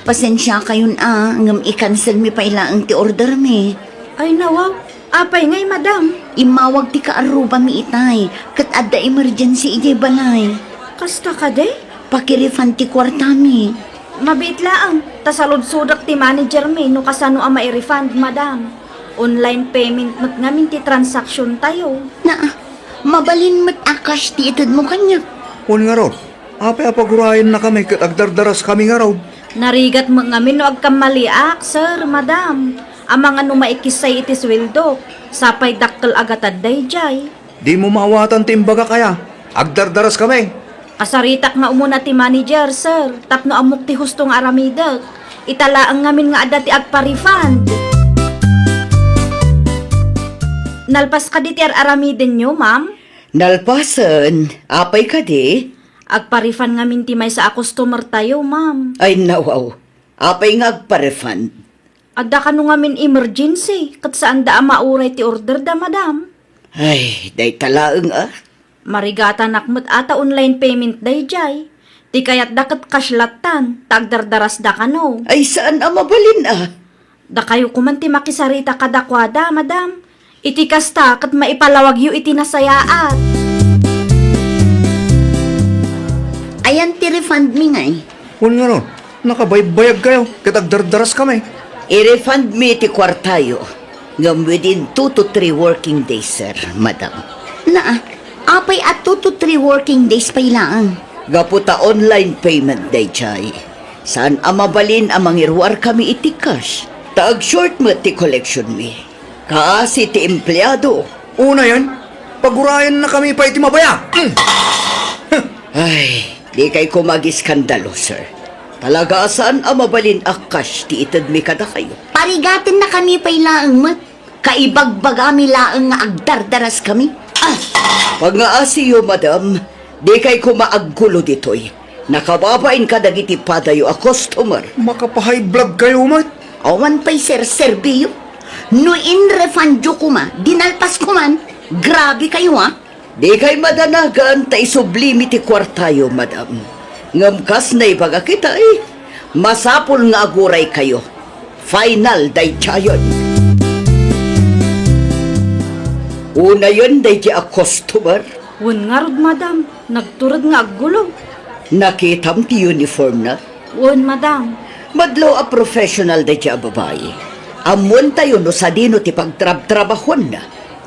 Pasensiakayon a, ngem i-cancel mi pay laeng ti order mi. Ay, nawaw. Apay ngay, madam? Immawag ti kaarrubami itay, ket adda emergency idiay balay. Kasta kadi? Paki-refund ti kuartami. Mabiit laeng, ta saludsodak ti manager mi no kasano a mai-refund, madam. Online payment met ngamin ti transaction tayo. Naa, mabalin met a cash ti itedmo kaniak. Wen ngarud, apay a pagurayennakami ket agdardaraskami ngarud? Narigat met ngamin no agkammaliak, sir, madam. Amangan no maikissay iti sueldok, sapay dakkel a gatad daydiay. Dimo maawatan ti imbagak aya. Agdardaraskami. Kasaritak nga umuna ti manager, sir, tapno ammok ti husto nga aramidek. Ita laeng ngamin nga adda ti agpa-refund. Nalpas kadi ti ar-aramidenyo, ma'am? Nalpasen. Apay kadi? Agpa-refund ngamin ti maysa a customer tayo, ma'am. Ay, nawaw. Apay nga agpa-refund? Adda kano ngamin emergency, ket saanda a mauray ti order da, madam. Ay, dayta laeng a. Marigatanak met a ta online payment daydiay. Ti kayatda ket cash lattan, ta agdardarasda kano. Ay, saan a mabalin a. Dakayo koman ti makisarita kadakuada, madam. Iti kasta, ket maipalawagyo iti nasayaat. Ayan ti refund mi ngay. Wen ngarud, nakabaybayag kayo, ket agdardaraskami. I-refund mi ti kuartayo, ngem within two to three working days, sir, madam. Naa, apay a two to three working days pay laeng? Gapu ta online payment daydiay. Saan a mabalin a mangiruarkami iti cash, ta agshort met ti collection mi. Kaasi ti empleado. Unayen, pagurayennakami pay ti mabaya. Mm. Ay, dikay koma agiskandalo, sir. Talaga a saan a mabalin a cash ti itedmi kadakayo. Parigatennakami pay laeng met. Kaibagbagami laeng nga agdardaraskami. Ah! Pangaasiyo, madam. Dikay koma aggulo ditoy. Nakababain kadagiti padayo a customer. Makapahay vlog kayo met. Awan pay serserbiyo. No in-refundyo koma, dinalpas koman. Grabe kayo, ah. Dikay madanagan ta isublimi ti kuartayo, madam. Ngem kas naibagak itay, masapul nga aguray kayo. Final daydiayen. Unayen daydi a customer. Wen ngarud, madam, nagtured nga aggulo. Nakitam ti uniform na? Wen, madam. Madlaw a professional daydi a babai. Ammoentayo no sadino ti pagtrabtrabahuanna.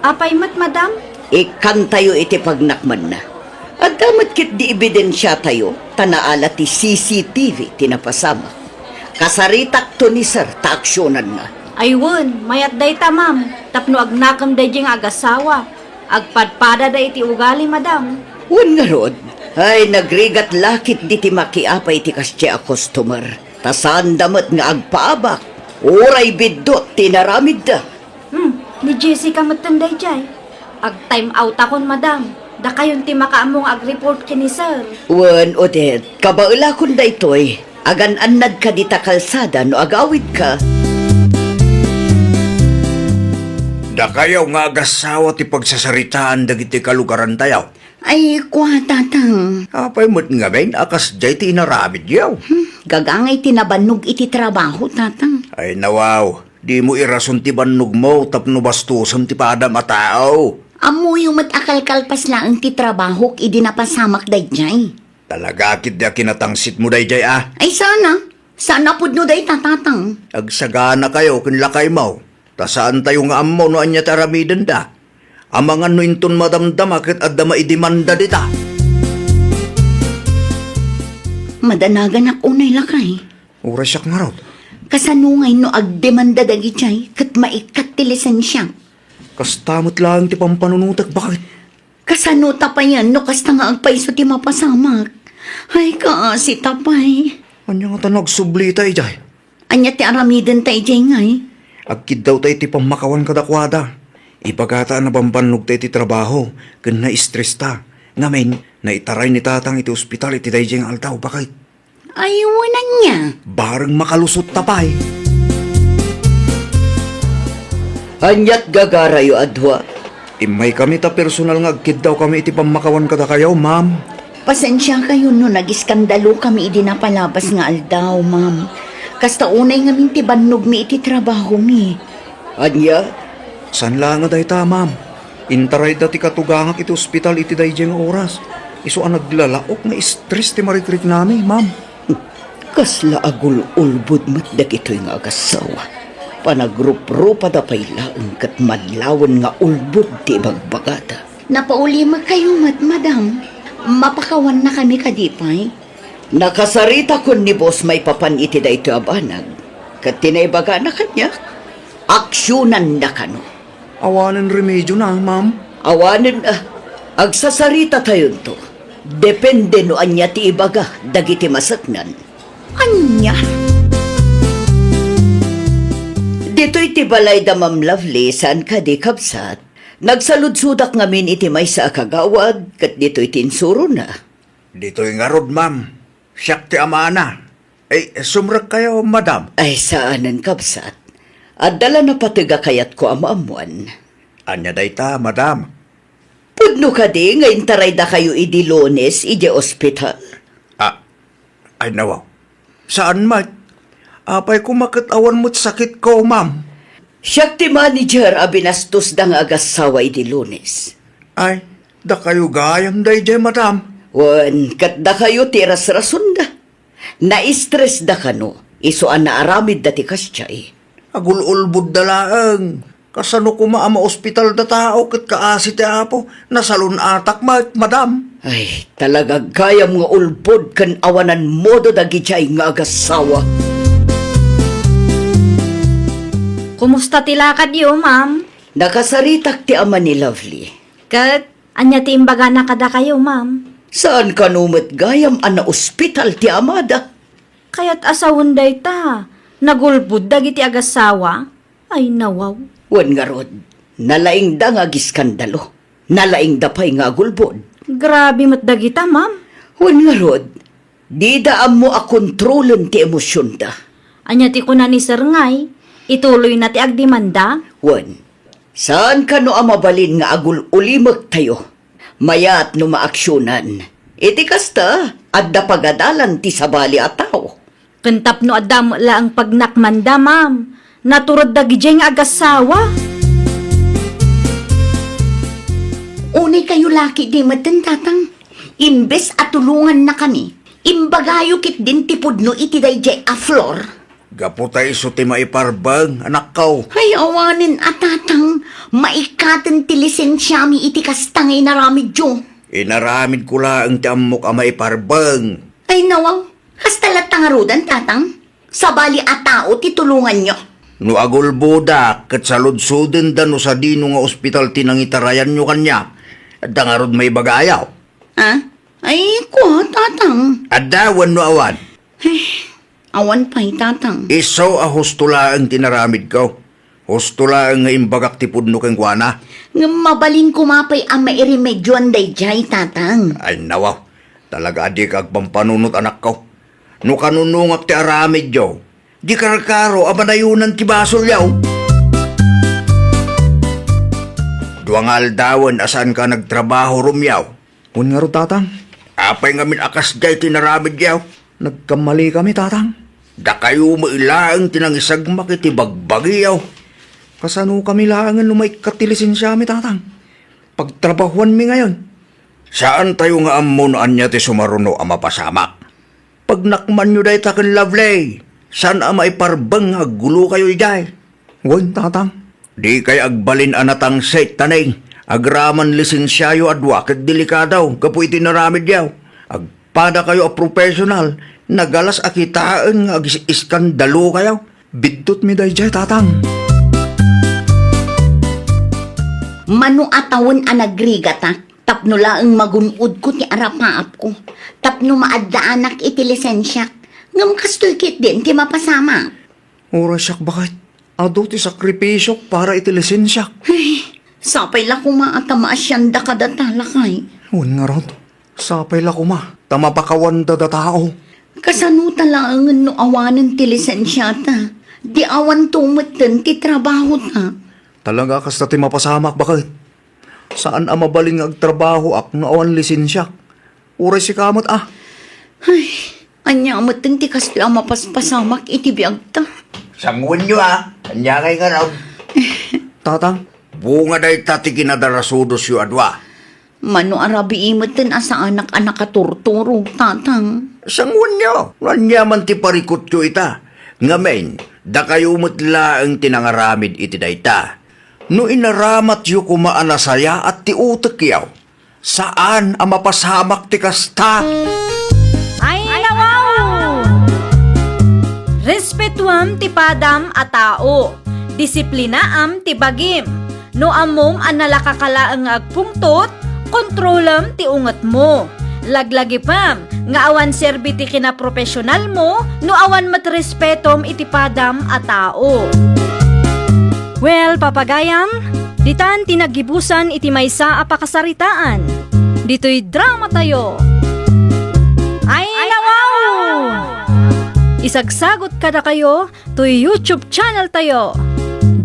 Apay met, madam? Ikkantayo iti pagnakmanna. Adda met ketdi ebidensiatayo, ta naala ti C C T V ti napasamak. Kasaritakto ni Sir ta aksionanna. Ay wen, mayat dayta, ma'am, tapno agnakem daydiay nga agasawa. Agpadpadada iti ugali, madam. Wen ngarud, ay nagrigat la ketdi ti makiapay iti kasdiay a customer. Ta saanda met nga agpaabak, uray biddut ti inaramidda. Hmm, ni Jessica metten daydiay. Ag-time outakon, madam. Dakayon ti makaammo nga ag-report ken ni sir. Wen, Odette, kabaelakon daytoy. Agan-annad ka dita kalsada no agawidka. Dakayo nga agasawa ti pagsasaritaan dagiti kalugarantayo. Ay, kua, tatang. Apay met ngamin a kasdiay ti inaramidyo? Hmm, gagangay ti nabannog iti trabaho, tatang. Ay, nawaw. Dimo irason ti bannogmo tapno bastosem ti padam a tao. Ammoyo met a kalkalpas laeng ti trabahok idi napasamak daydiay. Talaga ketdi a kinatangsitmo daydiay a? Ay, saan a. Saan a pudno dayta, tatang. Agsaganakayo ken lakaymo. Ta saantayo nga ammo no ania ti aramidenda. Amangan no inton madamdama ket adda maidemanda dita. Madanaganak unay, lakay. Uray siak ngarud. Kasano ngay no agdemanda dagidiay ket maikkat ti lisensiak? Kasta met laeng ti pampanunotek, baket. Kasano ta payen no kasta nga agpayso ti mapasamak? Ay, kaasi ta pay. Ania ngata no agsublita idiay? Ania ti aramidenta idiay ngay? Agkiddawta iti pammakawan kadakuada. Ibagata a nabambannogta iti trabaho ken na-stresta. Ngamin, naitaray ni tatang iti ospital iti daydiay nga aldaw, baket. Ay, wen ania? Bareng makalusotta pay. Ania't gagarayo, adua? Immaykami ta personal nga agkiddawkami iti pammakawan kadakayo, ma'am. Pasensiakayon no nagiskandalokami idi napalabas nga aldaw, ma'am. Kasta unay ngamin ti bannogmi iti trabahomi. Ania? Saan laeng a dayta, ma'am. Intarayda ti katugangak iti ospital iti daydiay nga oras. Isu a naglalaok nga stress ti marikriknami, ma'am. Kasla agul-ulbod met dagitoy nga agassawa. Panagruprupada pay laeng ket madlawen nga ulbod ti ibagbagada. Napaulimekayo met, madam. Mapakawannakami kadi pay? Nakasaritakon ni boss maipapan iti daytoy a banag. Ket ti naibagana kaniak, aksionanna kano. Awanen remediona, ma'am? Awanen a. Agsasaritatayon to. Depende no ania ti ibaga dagiti maseknan. Ania? Ditoy ti balayda, Ma'am Lovely, saan kadi, kabsat? Nagsaludsodak ngamin iti maysa a kagawad, ket ditoy ti insurona. Ditoy ngarud, ma'am. Siak ti amana. Ay, sumrekkayo, madam. Ay, saanen, kabsat. Adda la napateg a kayatko a maammuan. Ania dayta, madam? Pudno kadi nga intaraydakayo idi Lunes idiay ospital? Ah, ay, nawaw. Saan met? Apay koma ket awan met sakitko, ma'am? Siak ti manager a binastosda nga agassawa idi Lunes. Ay, dakayo gayam daydiay, madam. Wen, ket dakayo ti irasrasonda. Naistresda kano, isu a naaramidda ti kasdiay. Agul-ulbodda laeng. Kasano koma a maospitalda tao ket kaasi ti Apo, nasalun-atak met, madam. Ay, talaga gayam nga ulbod ken awanan modo dagidiay nga agassawa. Kumusta ti lakadyo, ma'am? Nakasaritak ti ama ni Lovely. Ket ania ti imbagana kadakayo, ma'am? Saan kano met gayam a naospital ti amada? Kayat a sawen dayta, nagulbod dagiti agassawa? Ay, nawaw. Wen ngarud, nalaingda nga agiskandalo. Nalaingda pay nga agulbod. Grabe met dagita, ma'am. Wen ngarud, dida ammo a kontrolen ti emosionda. Ania ti kuna ni Sir ngay? Ituloyna ti agdemanda? Wen, saan kano a mabalin nga agul-ulimektayo? Mayat no maaksionan. Iti kasta, adda pagadalan ti sabali a tao. Ken tapno adda met laeng pagnakmanda, ma'am, natured dagidiay nga agassawa. Unay kayo laki di metten, tatang. Imbes a tulongannakami, imbagayo ketdin ti pudno iti daydiay a floor. Gapu ta isu ti maiparbeng, anakko. Ay, awanen a, tatang, maikkaten ti lisensiami iti kasta nga inaramidyo. Inaramidko laeng ti ammok a maiparbeng. Ay, nawaw. Kasta latta ngaruden, tatang? Sabali a tao ti tulonganyo. No agulbodak, ket saludsodenda no sadino nga ospital ti nangitarayanyo kaniak. Adda ngarud maibagayo? Ha? Ay, kua, Tatang. Adda wenno awan? Ay, awan pay, Tatang. Isu a husto laeng ti inaramidko. Husto laeng nga imbagak ti pudno kenkuana. Ngem mabalin koma pay a mairemedioan daydiay, Tatang. Ay, nawaw. Talaga a dika agpampanunot, anakko. No kanunongak ti aramidyo, di karkaro a manayonan ti basolyo. Dua nga aldawen a saanka nagtrabaho, Romeo. Wen ngarud, Tatang. Apay ngamin a kasdiay ti inaramidyo? Nagkammalikami, Tatang. Dakayo met laeng ti nangisagmak iti bagbagiyo. Kasanokami laengen no maikkat ti lisensiami, Tatang? Pagtrabahuanmi ngayon. Saantayo nga ammo no ania ti sumaruno a mapasamak. Pagnakmanyo dayta ken Lovely, saan a maiparbeng nga aggulokayo idiay. Wen, Tatang. Dikay agbalin a natangsit, Taning. Agraman lisensiayo a dua ket delikado gapu iti inaramidyo. Agpadakayo a professional, nagalas a kitaen nga agis-iskandalokayo. Biddutmi daydiay, Tatang. Mano a tawen a nagrigata, tapno laeng magun-odko ti arapaapko, tapno maaddaanak iti lisensiak. Ngem kastoy ketdin ti mapasamak. Uray siak baket, adu ti sakripisiok para iti lisensiak. Ay, sapay la koma a ta maasianda kadata, lakay. Wen ngarud, sapay la koma ta mapakawanda datao. Kasano ta laengen no awanen ti lisensiata? Di awanto metten ti trabahota. Talaga a kasta ti mapasamak, baket. Saan a mabalin nga agtrabahoak no awan lisensiak. Uray sika met a. Ay, ania metten ti kastoy a mapaspasamak iti biagta? Sanguenyo a, ania ngay ngarud? Tatang. Bunga dayta ti kinadarasudosyo a dua. Mano a rabii metten a saanak a nakaturturo, Tatang. Sanguenyo, no ania man ti parikutyo ita. Ngamin, dakayo met laeng ti nangaramid iti dayta. No inaramatyo koma a nasayaat ti utekyo, saan a mapasamak ti kasta. Ay, nawaw! Respetuam ti padam a tao. Disiplinaam ti bagim. No ammom a nalaka ka laeng nga agpungtot, kontrolem ti ungetmo. Laglagipem nga awan serbi ti kinaprofesionalmo no awan met respetom iti padam a tao. Well, papagayam, ditan ti naggibusan iti maysa a pakasaritaan. Ditoy dramatayo. Ay, nawaw! Isagsagot kadakayo toy YouTube channel tayo,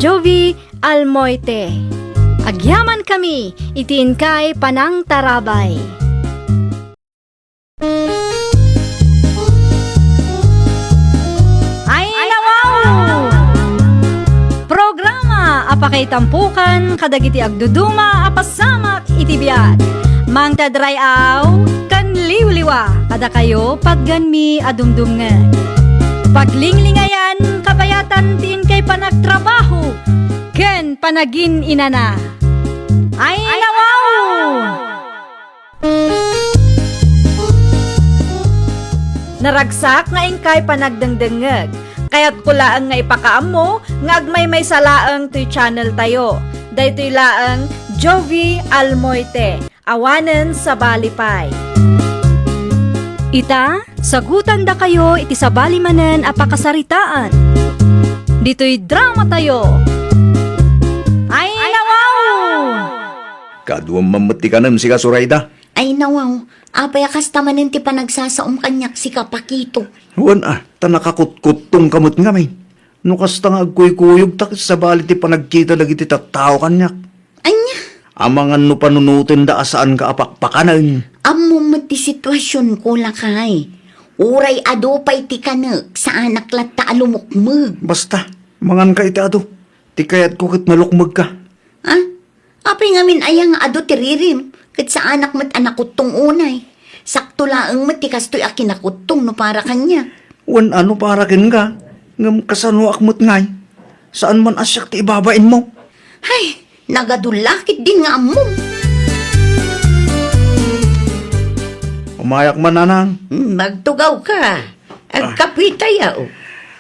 Jovie Almoite. Agyamankami iti inkay panangtarabay. Ay, nawaw! Programa a pakaitampukan kadagiti agduduma a pasamak iti biag. Mangted ray-aw ken liwliwa kadakayo patgenmi a dumdumngeg. Paglinglingayan, kabayatan ti inkay panagtrabaho ken panagin-inana. Ay, nawaw! Naragsak nga inkay panagdengdengngeg. Kayatko laeng nga ipakaammo nga agmaymaysa laeng toy channel tayo. Daytoy laeng Jovie Almoite. Awanen sabali pay. Ita, sagutandakayo iti sabali manen a pakasaritaan. Ditoy dramatayo. Ay, nawaw! Kaduam man met ti kanem, sika, Zoraida. Ay, nawaw. Apay a kasta manen ti panagsasaom kaniak, sika, Pakito? Wen a, ta nakakutkuttongka met ngamin. No kasta nga agkuykuyogta ket sabali ti panagkita dagiti tattao kaniak. Ania? Amangan no panunotenda a saanka a pakpakanen. Ammom met ti situasionko, lakay. Uray adu pay ti kanek, saanak latta a lumukmeg. Basta, manganka iti adu. Ti kayatko ket nalukmegka. Ha? Apay ngamin aya nga adu ti ririm, ket saanak met a nakuttong unay. Sakto laeng met ti kastoy a kinakuttong no para kaniak. Wen a no para kenka, ngem kasanoak met ngay? Saan man a siak ti ibabainmo? Hay, nagadu la ketdin nga ammom. Umayak man, nanang. Hmm, agtugawka. Agkapitayo.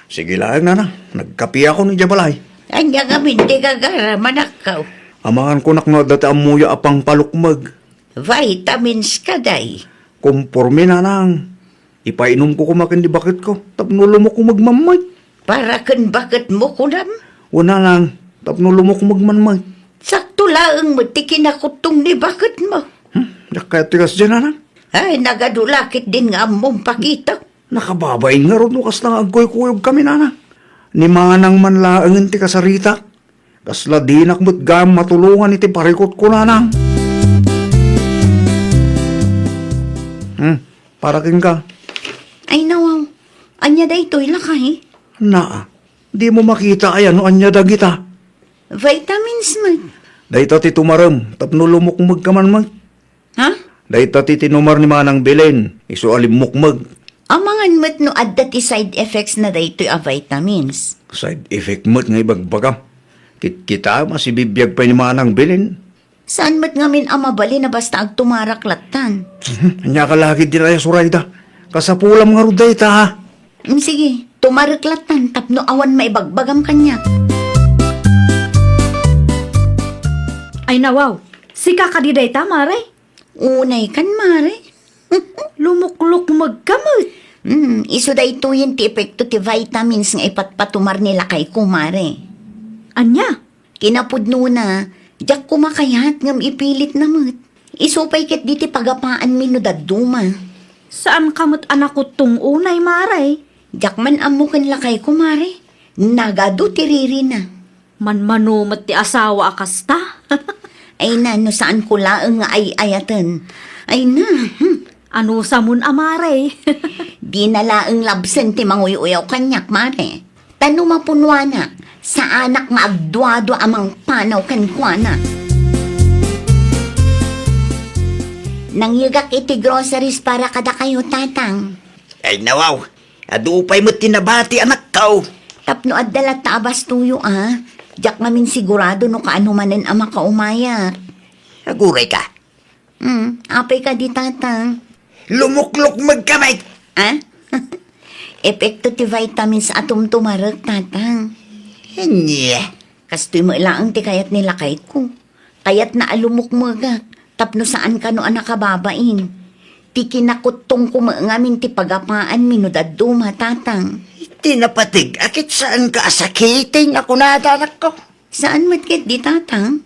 Sige laeng, Nanang. Nagkapiakon idiay balay. Ania ngamin ti gagaram, anakko? Amangan ko no adda ti ammoyo a pangpalukmeg. Vitamins kadi. Komporme, Nanang. Ipainomko koma ken ni baketko tapno lumukmeg man met. Para ken baketmo, kunam? Wen, Nanang, tapno lumukmeg man met. Sakto laeng met ti kinakuttong ni baketmo. Hmm, diak kayat ti kasdiay, Nanang. Ay, nagadu la ketdin nga ammom, Pakito. Nakababain ngarud no kasta nga agkuykuyogkami, Nanang. Ni Manang man laengen ti kasaritak. Kasla dinak met gayam matulongan iti parikutko, Nanang. Hmm, para kenka. Ay, nawaw. Ania daytoy, lakay? Naa, dimo makita aya no ania dagita? Vitamins met. Dayta ti tumarem tapno lumukmegka man met. Ha? Dayta ti tinumar ni Manang Belen, isu a limmukmeg. Amangan met no adda ti side effects na daytoy a vitamins. Side effect met nga ibagbagam. Kitkitaem a sibibiag pay ni Manang Belen. Saan met ngamin a mabalin a basta agtumarak lattan? Mhm. Ania ka lagi di raya, Surayda? Kasapulam ngarud dayta, ha? Mm, sige, tumarek lattan tapno awan maibagbagam kaniak. Ay, nawaw, sika kadi dayta, Mare? Unay kan, Mare. Lumuklukmegka met. Hmm, isu daytoyen ti epekto ti vitamins nga ipatpatumar ni lakayko, Mare. Ania? Kinapudnona, diak koma kayat ngem ipilitna met. Isu pay ketdi ti pagapaanmi no dadduma. Saanka met a nakuttong unay, Mare? Diak man ammo ken lakayko, Mare. Nagadu ti ririna. Manmano met ti asawa a kasta. Ay na, no saanko laeng nga ay-ayaten. Ay na, hmm. Anusamon a, Mare? Dina laeng labsen ti manguy-uyaw kaniak, Mare. Ta no mapunuanak, saanak nga agduadua a mangpanaw kenkuana. Nangyegak iti groceries para kadakayo, Tatang. Ay, nawaw. Adu pay met ti nabati, anakko. Tapno adda latta a bastoyo, a. Diak ngamin sigurado no kaano manen a makaumayak. Agurayka. Hmm, apay kadi, Tatang? Lumuklukmegka met. A? Epekto ti vitamins a tumtumarek, Tatang. Ania? Kastoy met laeng ti kayat ni lakayko. Kayatna a lumukmegak tapno saan kano a nakababain. Ti kinakuttongko met ngamin ti pagapaanmi no dadduma, Tatang. Iti napateg a ket saanka a sakiten a kunada, anakko. Saan met ketdi, Tatang.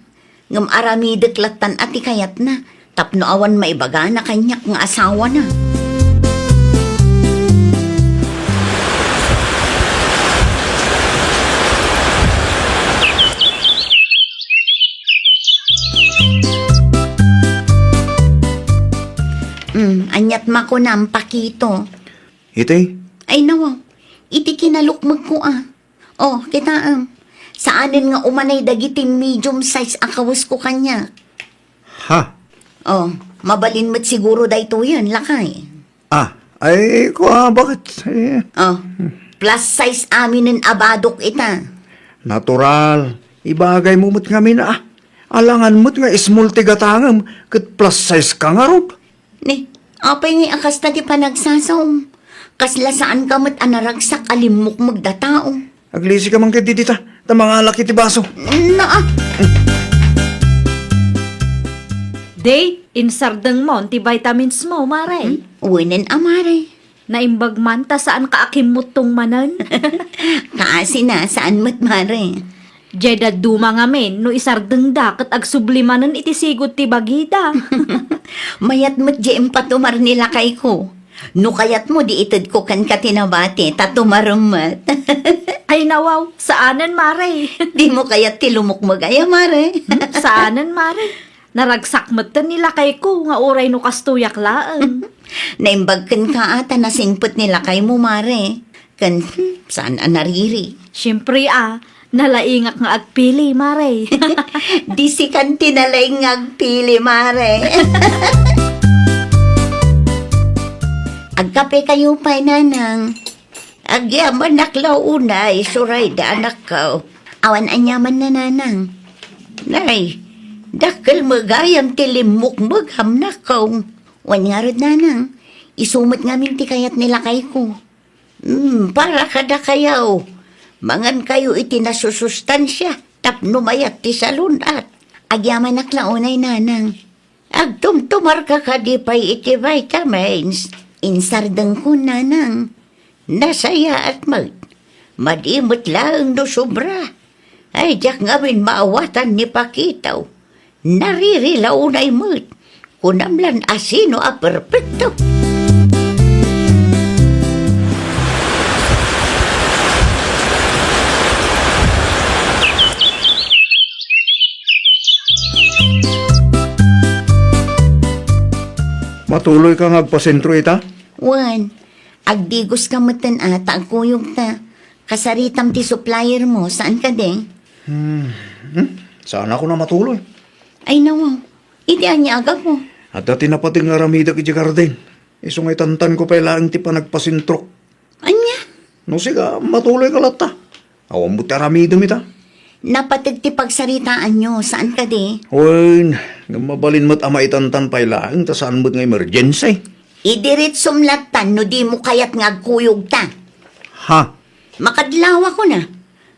Ngem aramidek lattan a ti kayatna tapno awan maibagana kaniak nga asawana. Mm, aniat makunam, Pakito? Iti? Ay, nawaw. Iti kinalukmegko, a. Oh, kitaem. Saanen nga umanay dagiti medium size a kawesko kaniak. Ha? Oh, mabalin met siguro daytoyen, lakay. Ah, ay, kua, bakit? Eh. Oh, plus size aminen a badok ita. Natural. Ibagaymo met ngamin, a. Alangan met nga small ti gatangem ket plus size ka ngarud. Ni, apay ngay a kasta ti panagsasaom? Kasla saanka met a naragsak a limmukmeg da tao. Aglisika man ketdi dita, ta mangalak iti baso. Naa. Day, insardengmon ti vitamins mo, Mare. Hmm? Wenen a, Mare. Naimbag man ta saanka a kimmuttong manen. Kaasina, saan met, Mare. Diay dadduma ngamin, no isardengda ket agsubli manen iti sigud ti bagida. Mayat met diay impatumar ni lakayko. No kayatmo, di itedko kenka ti nabati, ta tumarem met. Ay, nawaw, saanen, Mare. Dimo kayat ti lumukmeg aya, Mare? Hmm, saanen, Mare. Naragsak metten ni lakayko nga uray no kastoyak laeng. Naimbag kenka a ta nasingpet ni lakaymo, Mare. Ken, hmm, saan a nariri? Siempre a, nalaingak nga agpili, Mare. Di sikan ti nalaing nga agpili, Mare. Agkape kayo pay, Nanang. Agyamanak la unay, Surayda, anakko. Awan aniaman, Nanang. Nay, dakkel met gayam ti limmukmegam, anakko. Wen ngarud, Nanang, isu met ngamin ti kayat ni lakayko. Hmm, para kadakayo, mangankayo iti nasusustansia tapno mayat ti salun-at. Agyamanak la unay, Nanang. Agtumtumarka kadi pay iti vitamins? Insardengko, Nanang. Nasayaat met. Madi met laeng no sobra. Ay, diak ngamin maawatan ni Pakito. Naririlaw unay met. Kunam lan a sino a perpekto. Matuloy ka nga agpasentro ita? Wen, agdigos ka metten a ta agkuyog ta. Kasaritam ti supplier mo, saan kadi? Hmm. Hmm? Saan ako na matuloy? Ay, nawaw. Iti ania a gapu? Adda ti napateg nga aramidek iti garden. Isu nga itantanko pay laeng ti panagpasentrok. Ania? No sika, matuloy ka latta. Awan mo ti aramidem ita. Napateg ti pagsaritaanyo, saan kadi? Wen, ngem mabalin met a maitantan pay laeng ta saan met nga emergency. Idiretsom lattan no dimo kayat nga agkuyogta. Ha? Makadlawakon a.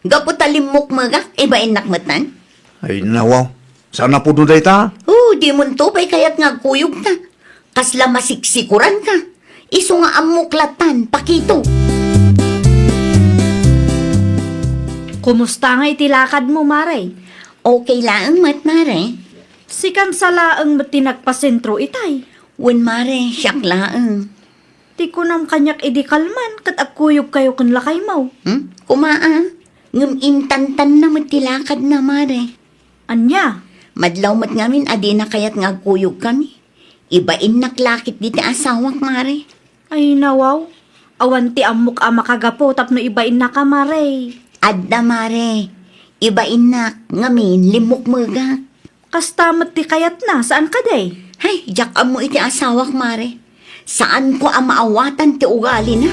Gapu ta limmukmegak, ibainnak metten. Ay, nawaw. Saan a pudno dayta? Oh, dimonto pay kayat nga agkuyogta. Kasla masiksikuranka. Isu nga ammok lattan, Pakito. Kumusta nga iti lakadmo, Mare? Okay laeng met, Mare. Sikan sa laeng met ti nagpasentro itay? Wen, Mare, siak laeng. Ti kunam kaniak idi kalman ket agkuyogkayo ken lakaymo. Hmm? Kuma a, ngem intantanna met ti lakadna, Mare. Ania? Madlaw met ngamin a dina kayat nga agkuyogkami. Ibainnak la ketdi ti asawak, Mare. Ay, nawaw. Awan ti ammok a makagapu tapno ibainnaka, Mare. Adda, Mare. Ibainnak, ngamin, limmukmegak. Kasta met ti kayatna, saan kadi? Hay, diak ammo iti asawak, Mare. Saanko a maawatan ti ugalina.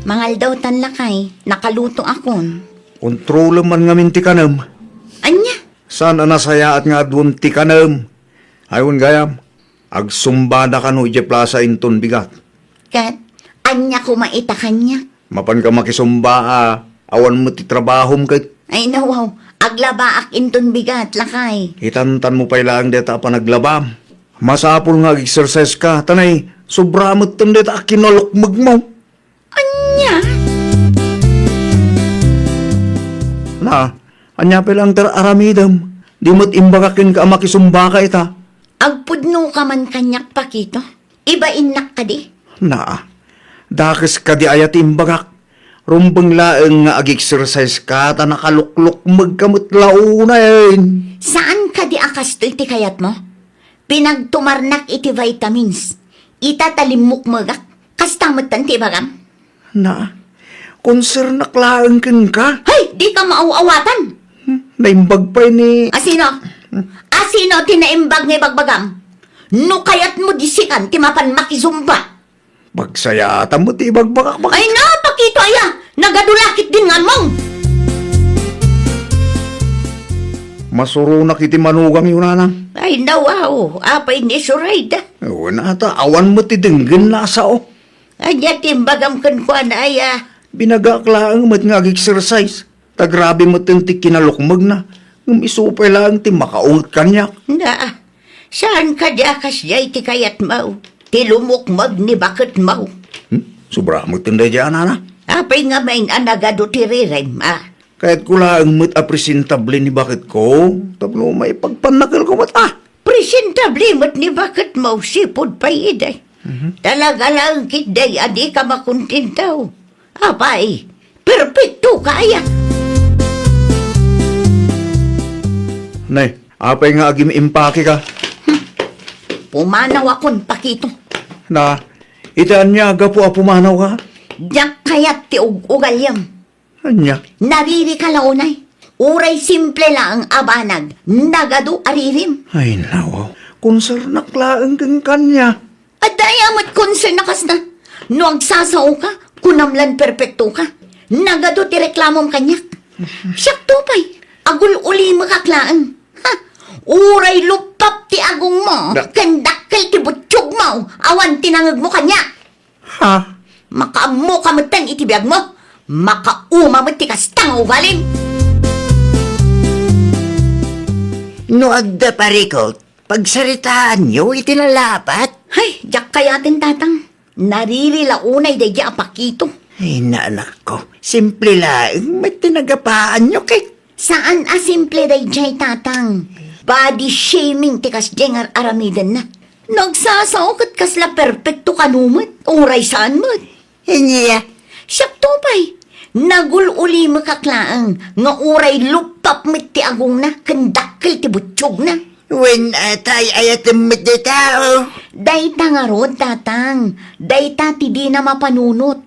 Mangaldaw tan lakay, nakaluto akon. Kontrolem man ngamin ti kanem. Ania? Saan a nasayaat nga aduem ti kanem? Ay, wen gayam, agsumba da kano idiay plasa inton bigat. Ket, ania koma ita kaniak? Mapanka makisumba a awan met ti trabahom ket. Ay, nawaw, aglabaak inton bigat, lakay. Itantan mo pay laeng dayta a panaglabam. Masapul nga ag-exercise ka, ta nay, sobra metten dayta a kinalukmegmo. Ania? Na, ania pay laeng ti aramidem? Di met imbagak kenka a makisumbaka ita. Agpudnoka man kaniak, Pakito. Ibainnak kadi? Naa. Dakes kadi aya ti imbagak? Rumbeng laeng nga ag-exercise ka ta nakaluklukmeg ka met la unayen. Saan kadi a kastoy ti kayatmo? Pinagtumarnak iti vitamins. Ita ta limmukmegak. Kasta metten ti ibagam? Na, konsernak laeng kenka. Hay, dika maaw-awatan! Hmm, naimbag pay ni... Asino? Asino ti naimbag nga ibagbagam? No kayatmo, di sikan ti mapan makizumba. Pagsayaatan mo ti ibagbagak, bakit? Ay na, Pakito aya! Nagadu la ketdin nga ammom! Masuronak iti manugangyo, nanang. Ay, nawaw, apay ni Surayda? Wen, ata, awan met ti denggenna a sao. Ania ti imbagam kenkuana aya? Binagaak laeng met nga ag-exercise. Ta grabe metten ti kinalukmegna. Ngem isu pay laeng ti makaunget kaniak. Na, saan kadi a kasdiay ti kayatmo? Ti lumukmeg ni baketmo. Hmm? Sobra metten daydiay a nana. Apay ngamin a nagadu ti ririm, a? Kayatko laeng met a presentable ni baketko, tapno maipagpannakelko met, a? Presentable met ni baketmo, sipud pay idi. Mhm. Talaga laeng ketdi a dika makontento. Apay, perpektoka aya. Nay, apay nga agim-impake ka? Hmm. Pumanaw akon, Pakito. Na, iti ania gapu a pumanaw ka? Diak kayat ti ug-ugaliam. Ania? Naririka la unay. Uray simple laeng a banag, nagadu a ririm. Ay, nawaw. Konsernak laeng ken kania. Adda aya met concern a kasta? No agsasaoka, kunam lan perpektoka. Nagadu ti reklamom kaniak. Siakto pay, agul-ulimekak laeng. Ha? Uray luppap ti agongmo, Da- ken dakkel ti butiogmo, Aw, awan ti nangngegmo kaniak. Ha? Makaammoka metten iti biagmo. Makauma met ti kasta nga ugalim. No adda parikut, pagsaritaanyo iti nalapat. Hay, diak kayaten, Tatang. Nariri la unay daydiay a Pakito. Ay, naanak ko, simple laeng met ti nagapaanyo ket. Saan a simple daydiay, Tatang. Body shaming ti kasdiay nga ar-aramidenna. Nagsasao ket kasla perpekto kano met, uray saan met. Ania? Siakto pay, nagul-ulimekak laeng nga uray luppap met ti agongna ken dakkel ti butiogna. Wen, atay, ayatem met dayta, o. Dayta ngarud, Tatang. Dayta ti dina mapanunot.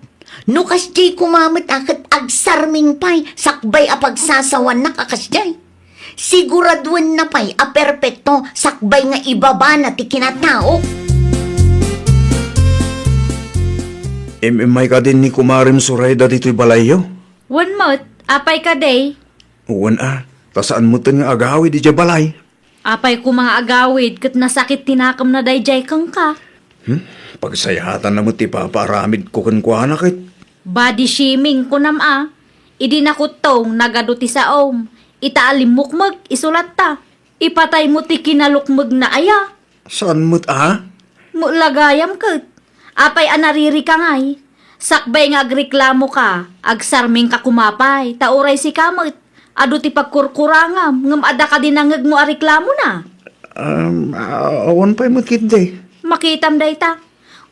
No kasdiay koma met a ket agsarming pay sakbay a pagsasawanak a kasdiay. Siguraduenna pay a perpekto sakbay nga ibabana ti kinatao. Im-immay kadin ni Kumarem Soraya ditoy balayyo? Wen met, apay kadi? Wen a, ta saan metten nga agawid idiay balay. Apay koma nga agawid ket nasakit ti nakemna daydiay kenka? Hmm? Pagsayatanna met ti ipapaaramidko kenkuana ket. Body shaming, kunam a. Idi nakuttong, nagadu ti saom. Ita a limmukmeg, isu latta. Ipataymo ti kinalukmegna aya? Saan met a? Met la gayam ket. Apay a naririka ngay? Sakbay nga agreklamoka, agsarmingka koma pay, ta uray sika met, adu ti pagkurkurangam, ngem adda kadi nangngegmo a reklamona? Um, a-, awan pay met ketdi. Makitam dayta.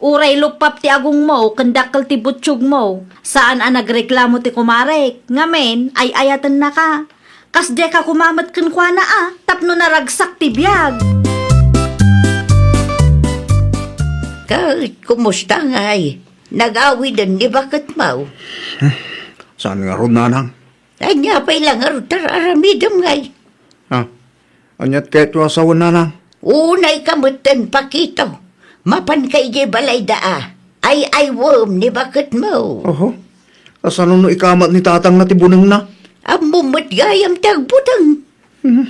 Uray luppap ti agongmo ken dakkel ti butiogmo, saan a nagreklamo ti kumarek, ngamin, ay-ayatennaka. Kasdiayka koma met kenkuana a, tapno naragsak ti biag. Ket kumusta ngay? Nagawiden ni baketmo? Hmm, saan ngarud, nanang? Ania pay la ngarud ti ar-aramidem ngay? Ah, aniat kayatyo a sawen, nanang? Unayka metten, Pakito. Mapanka idiay balayda a. Ay-aywem ni baketmo. Oho. Kasano no ikamat ni tatangna ti bunengna? Ammom met gayam ti agbuteng. Hmm.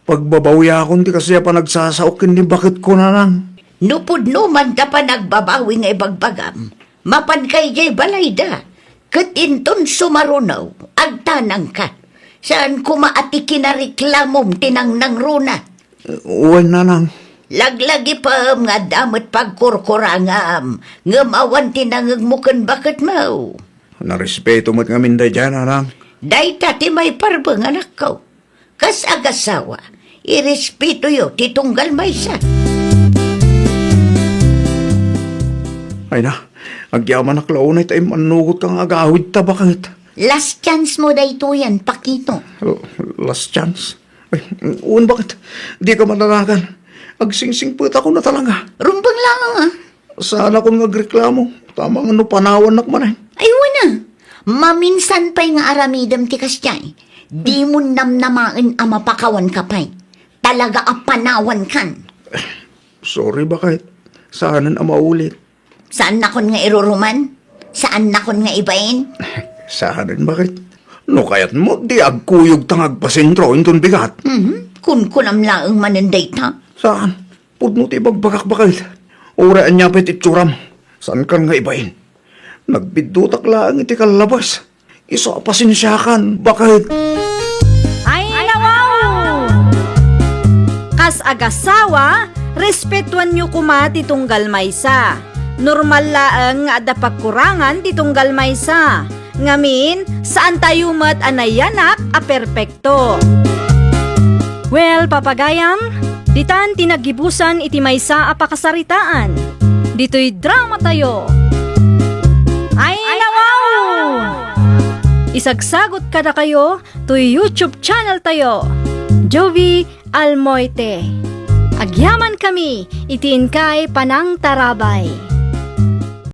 Pagbabawiakon ti kasdi a panagsasaok ken ni baketko, nanang. No pudno man ta panagbabawi nga ibagbagam, mapanka idiay balayda, ket inton sumaruno, agtanangka. Saan koma a ti kinareklamom ti nangnangruna. Wen, nanang. Laglagipem nga adda met pagkurkurangam, ngem awan ti nangngegmo ken baketmo. Narespeto met ngamin daydiay, nanang. Dayta ti maiparbeng, anakko. Kas agasawa, irespetoyo ti tunggal maysa. Ay na, agyamanak la unay ta immannugotka nga agawidta, baket. Last chance mo daytoyen, Pakito. L-, last chance? Ay, wen, baket. Dika madanagan. Agsingsingpetakon a talaga. Rumbeng laeng, a. Saanakon nga agreklamo, ta amangan no panawannak manen. Ay, wen a. Maminsan pay nga aramidem ti kasdiay. Dimon namnamaen a mapakawanka pay. Talaga a panawankan. Sorry, baket. Saanen a maulit. Saannakon nga iruruman? Saannakon nga ibain? Saanen, baket. No kayatmo, di agkuyogta nga agpasentro inton bigat. Mhm. Kunkunam laeng manen dayta. Saan? Pudno ti ibagbagak, baket. Uray ania pay ti itsuram, saankan nga ibain. Nagbiddutak laeng iti kallabas. Isu a pasensiakan, baket. Ay, nawaw! Kas agasawa, respetuanyo koma ti tunggal maysa. Normal laeng nga adda pagkurangan ti tunggal maysa. Ngamin, saantayo met a nayanak a perpekto. Well, papagayam, ditan ti naggibusan iti maysa a pakasaritaan. Ditoy dramatayo. Ay, nawaw! Isagsagot kadakayo toy YouTube channel tayo, Jovie Almoite. Agyamankami iti inkay panangtarabay.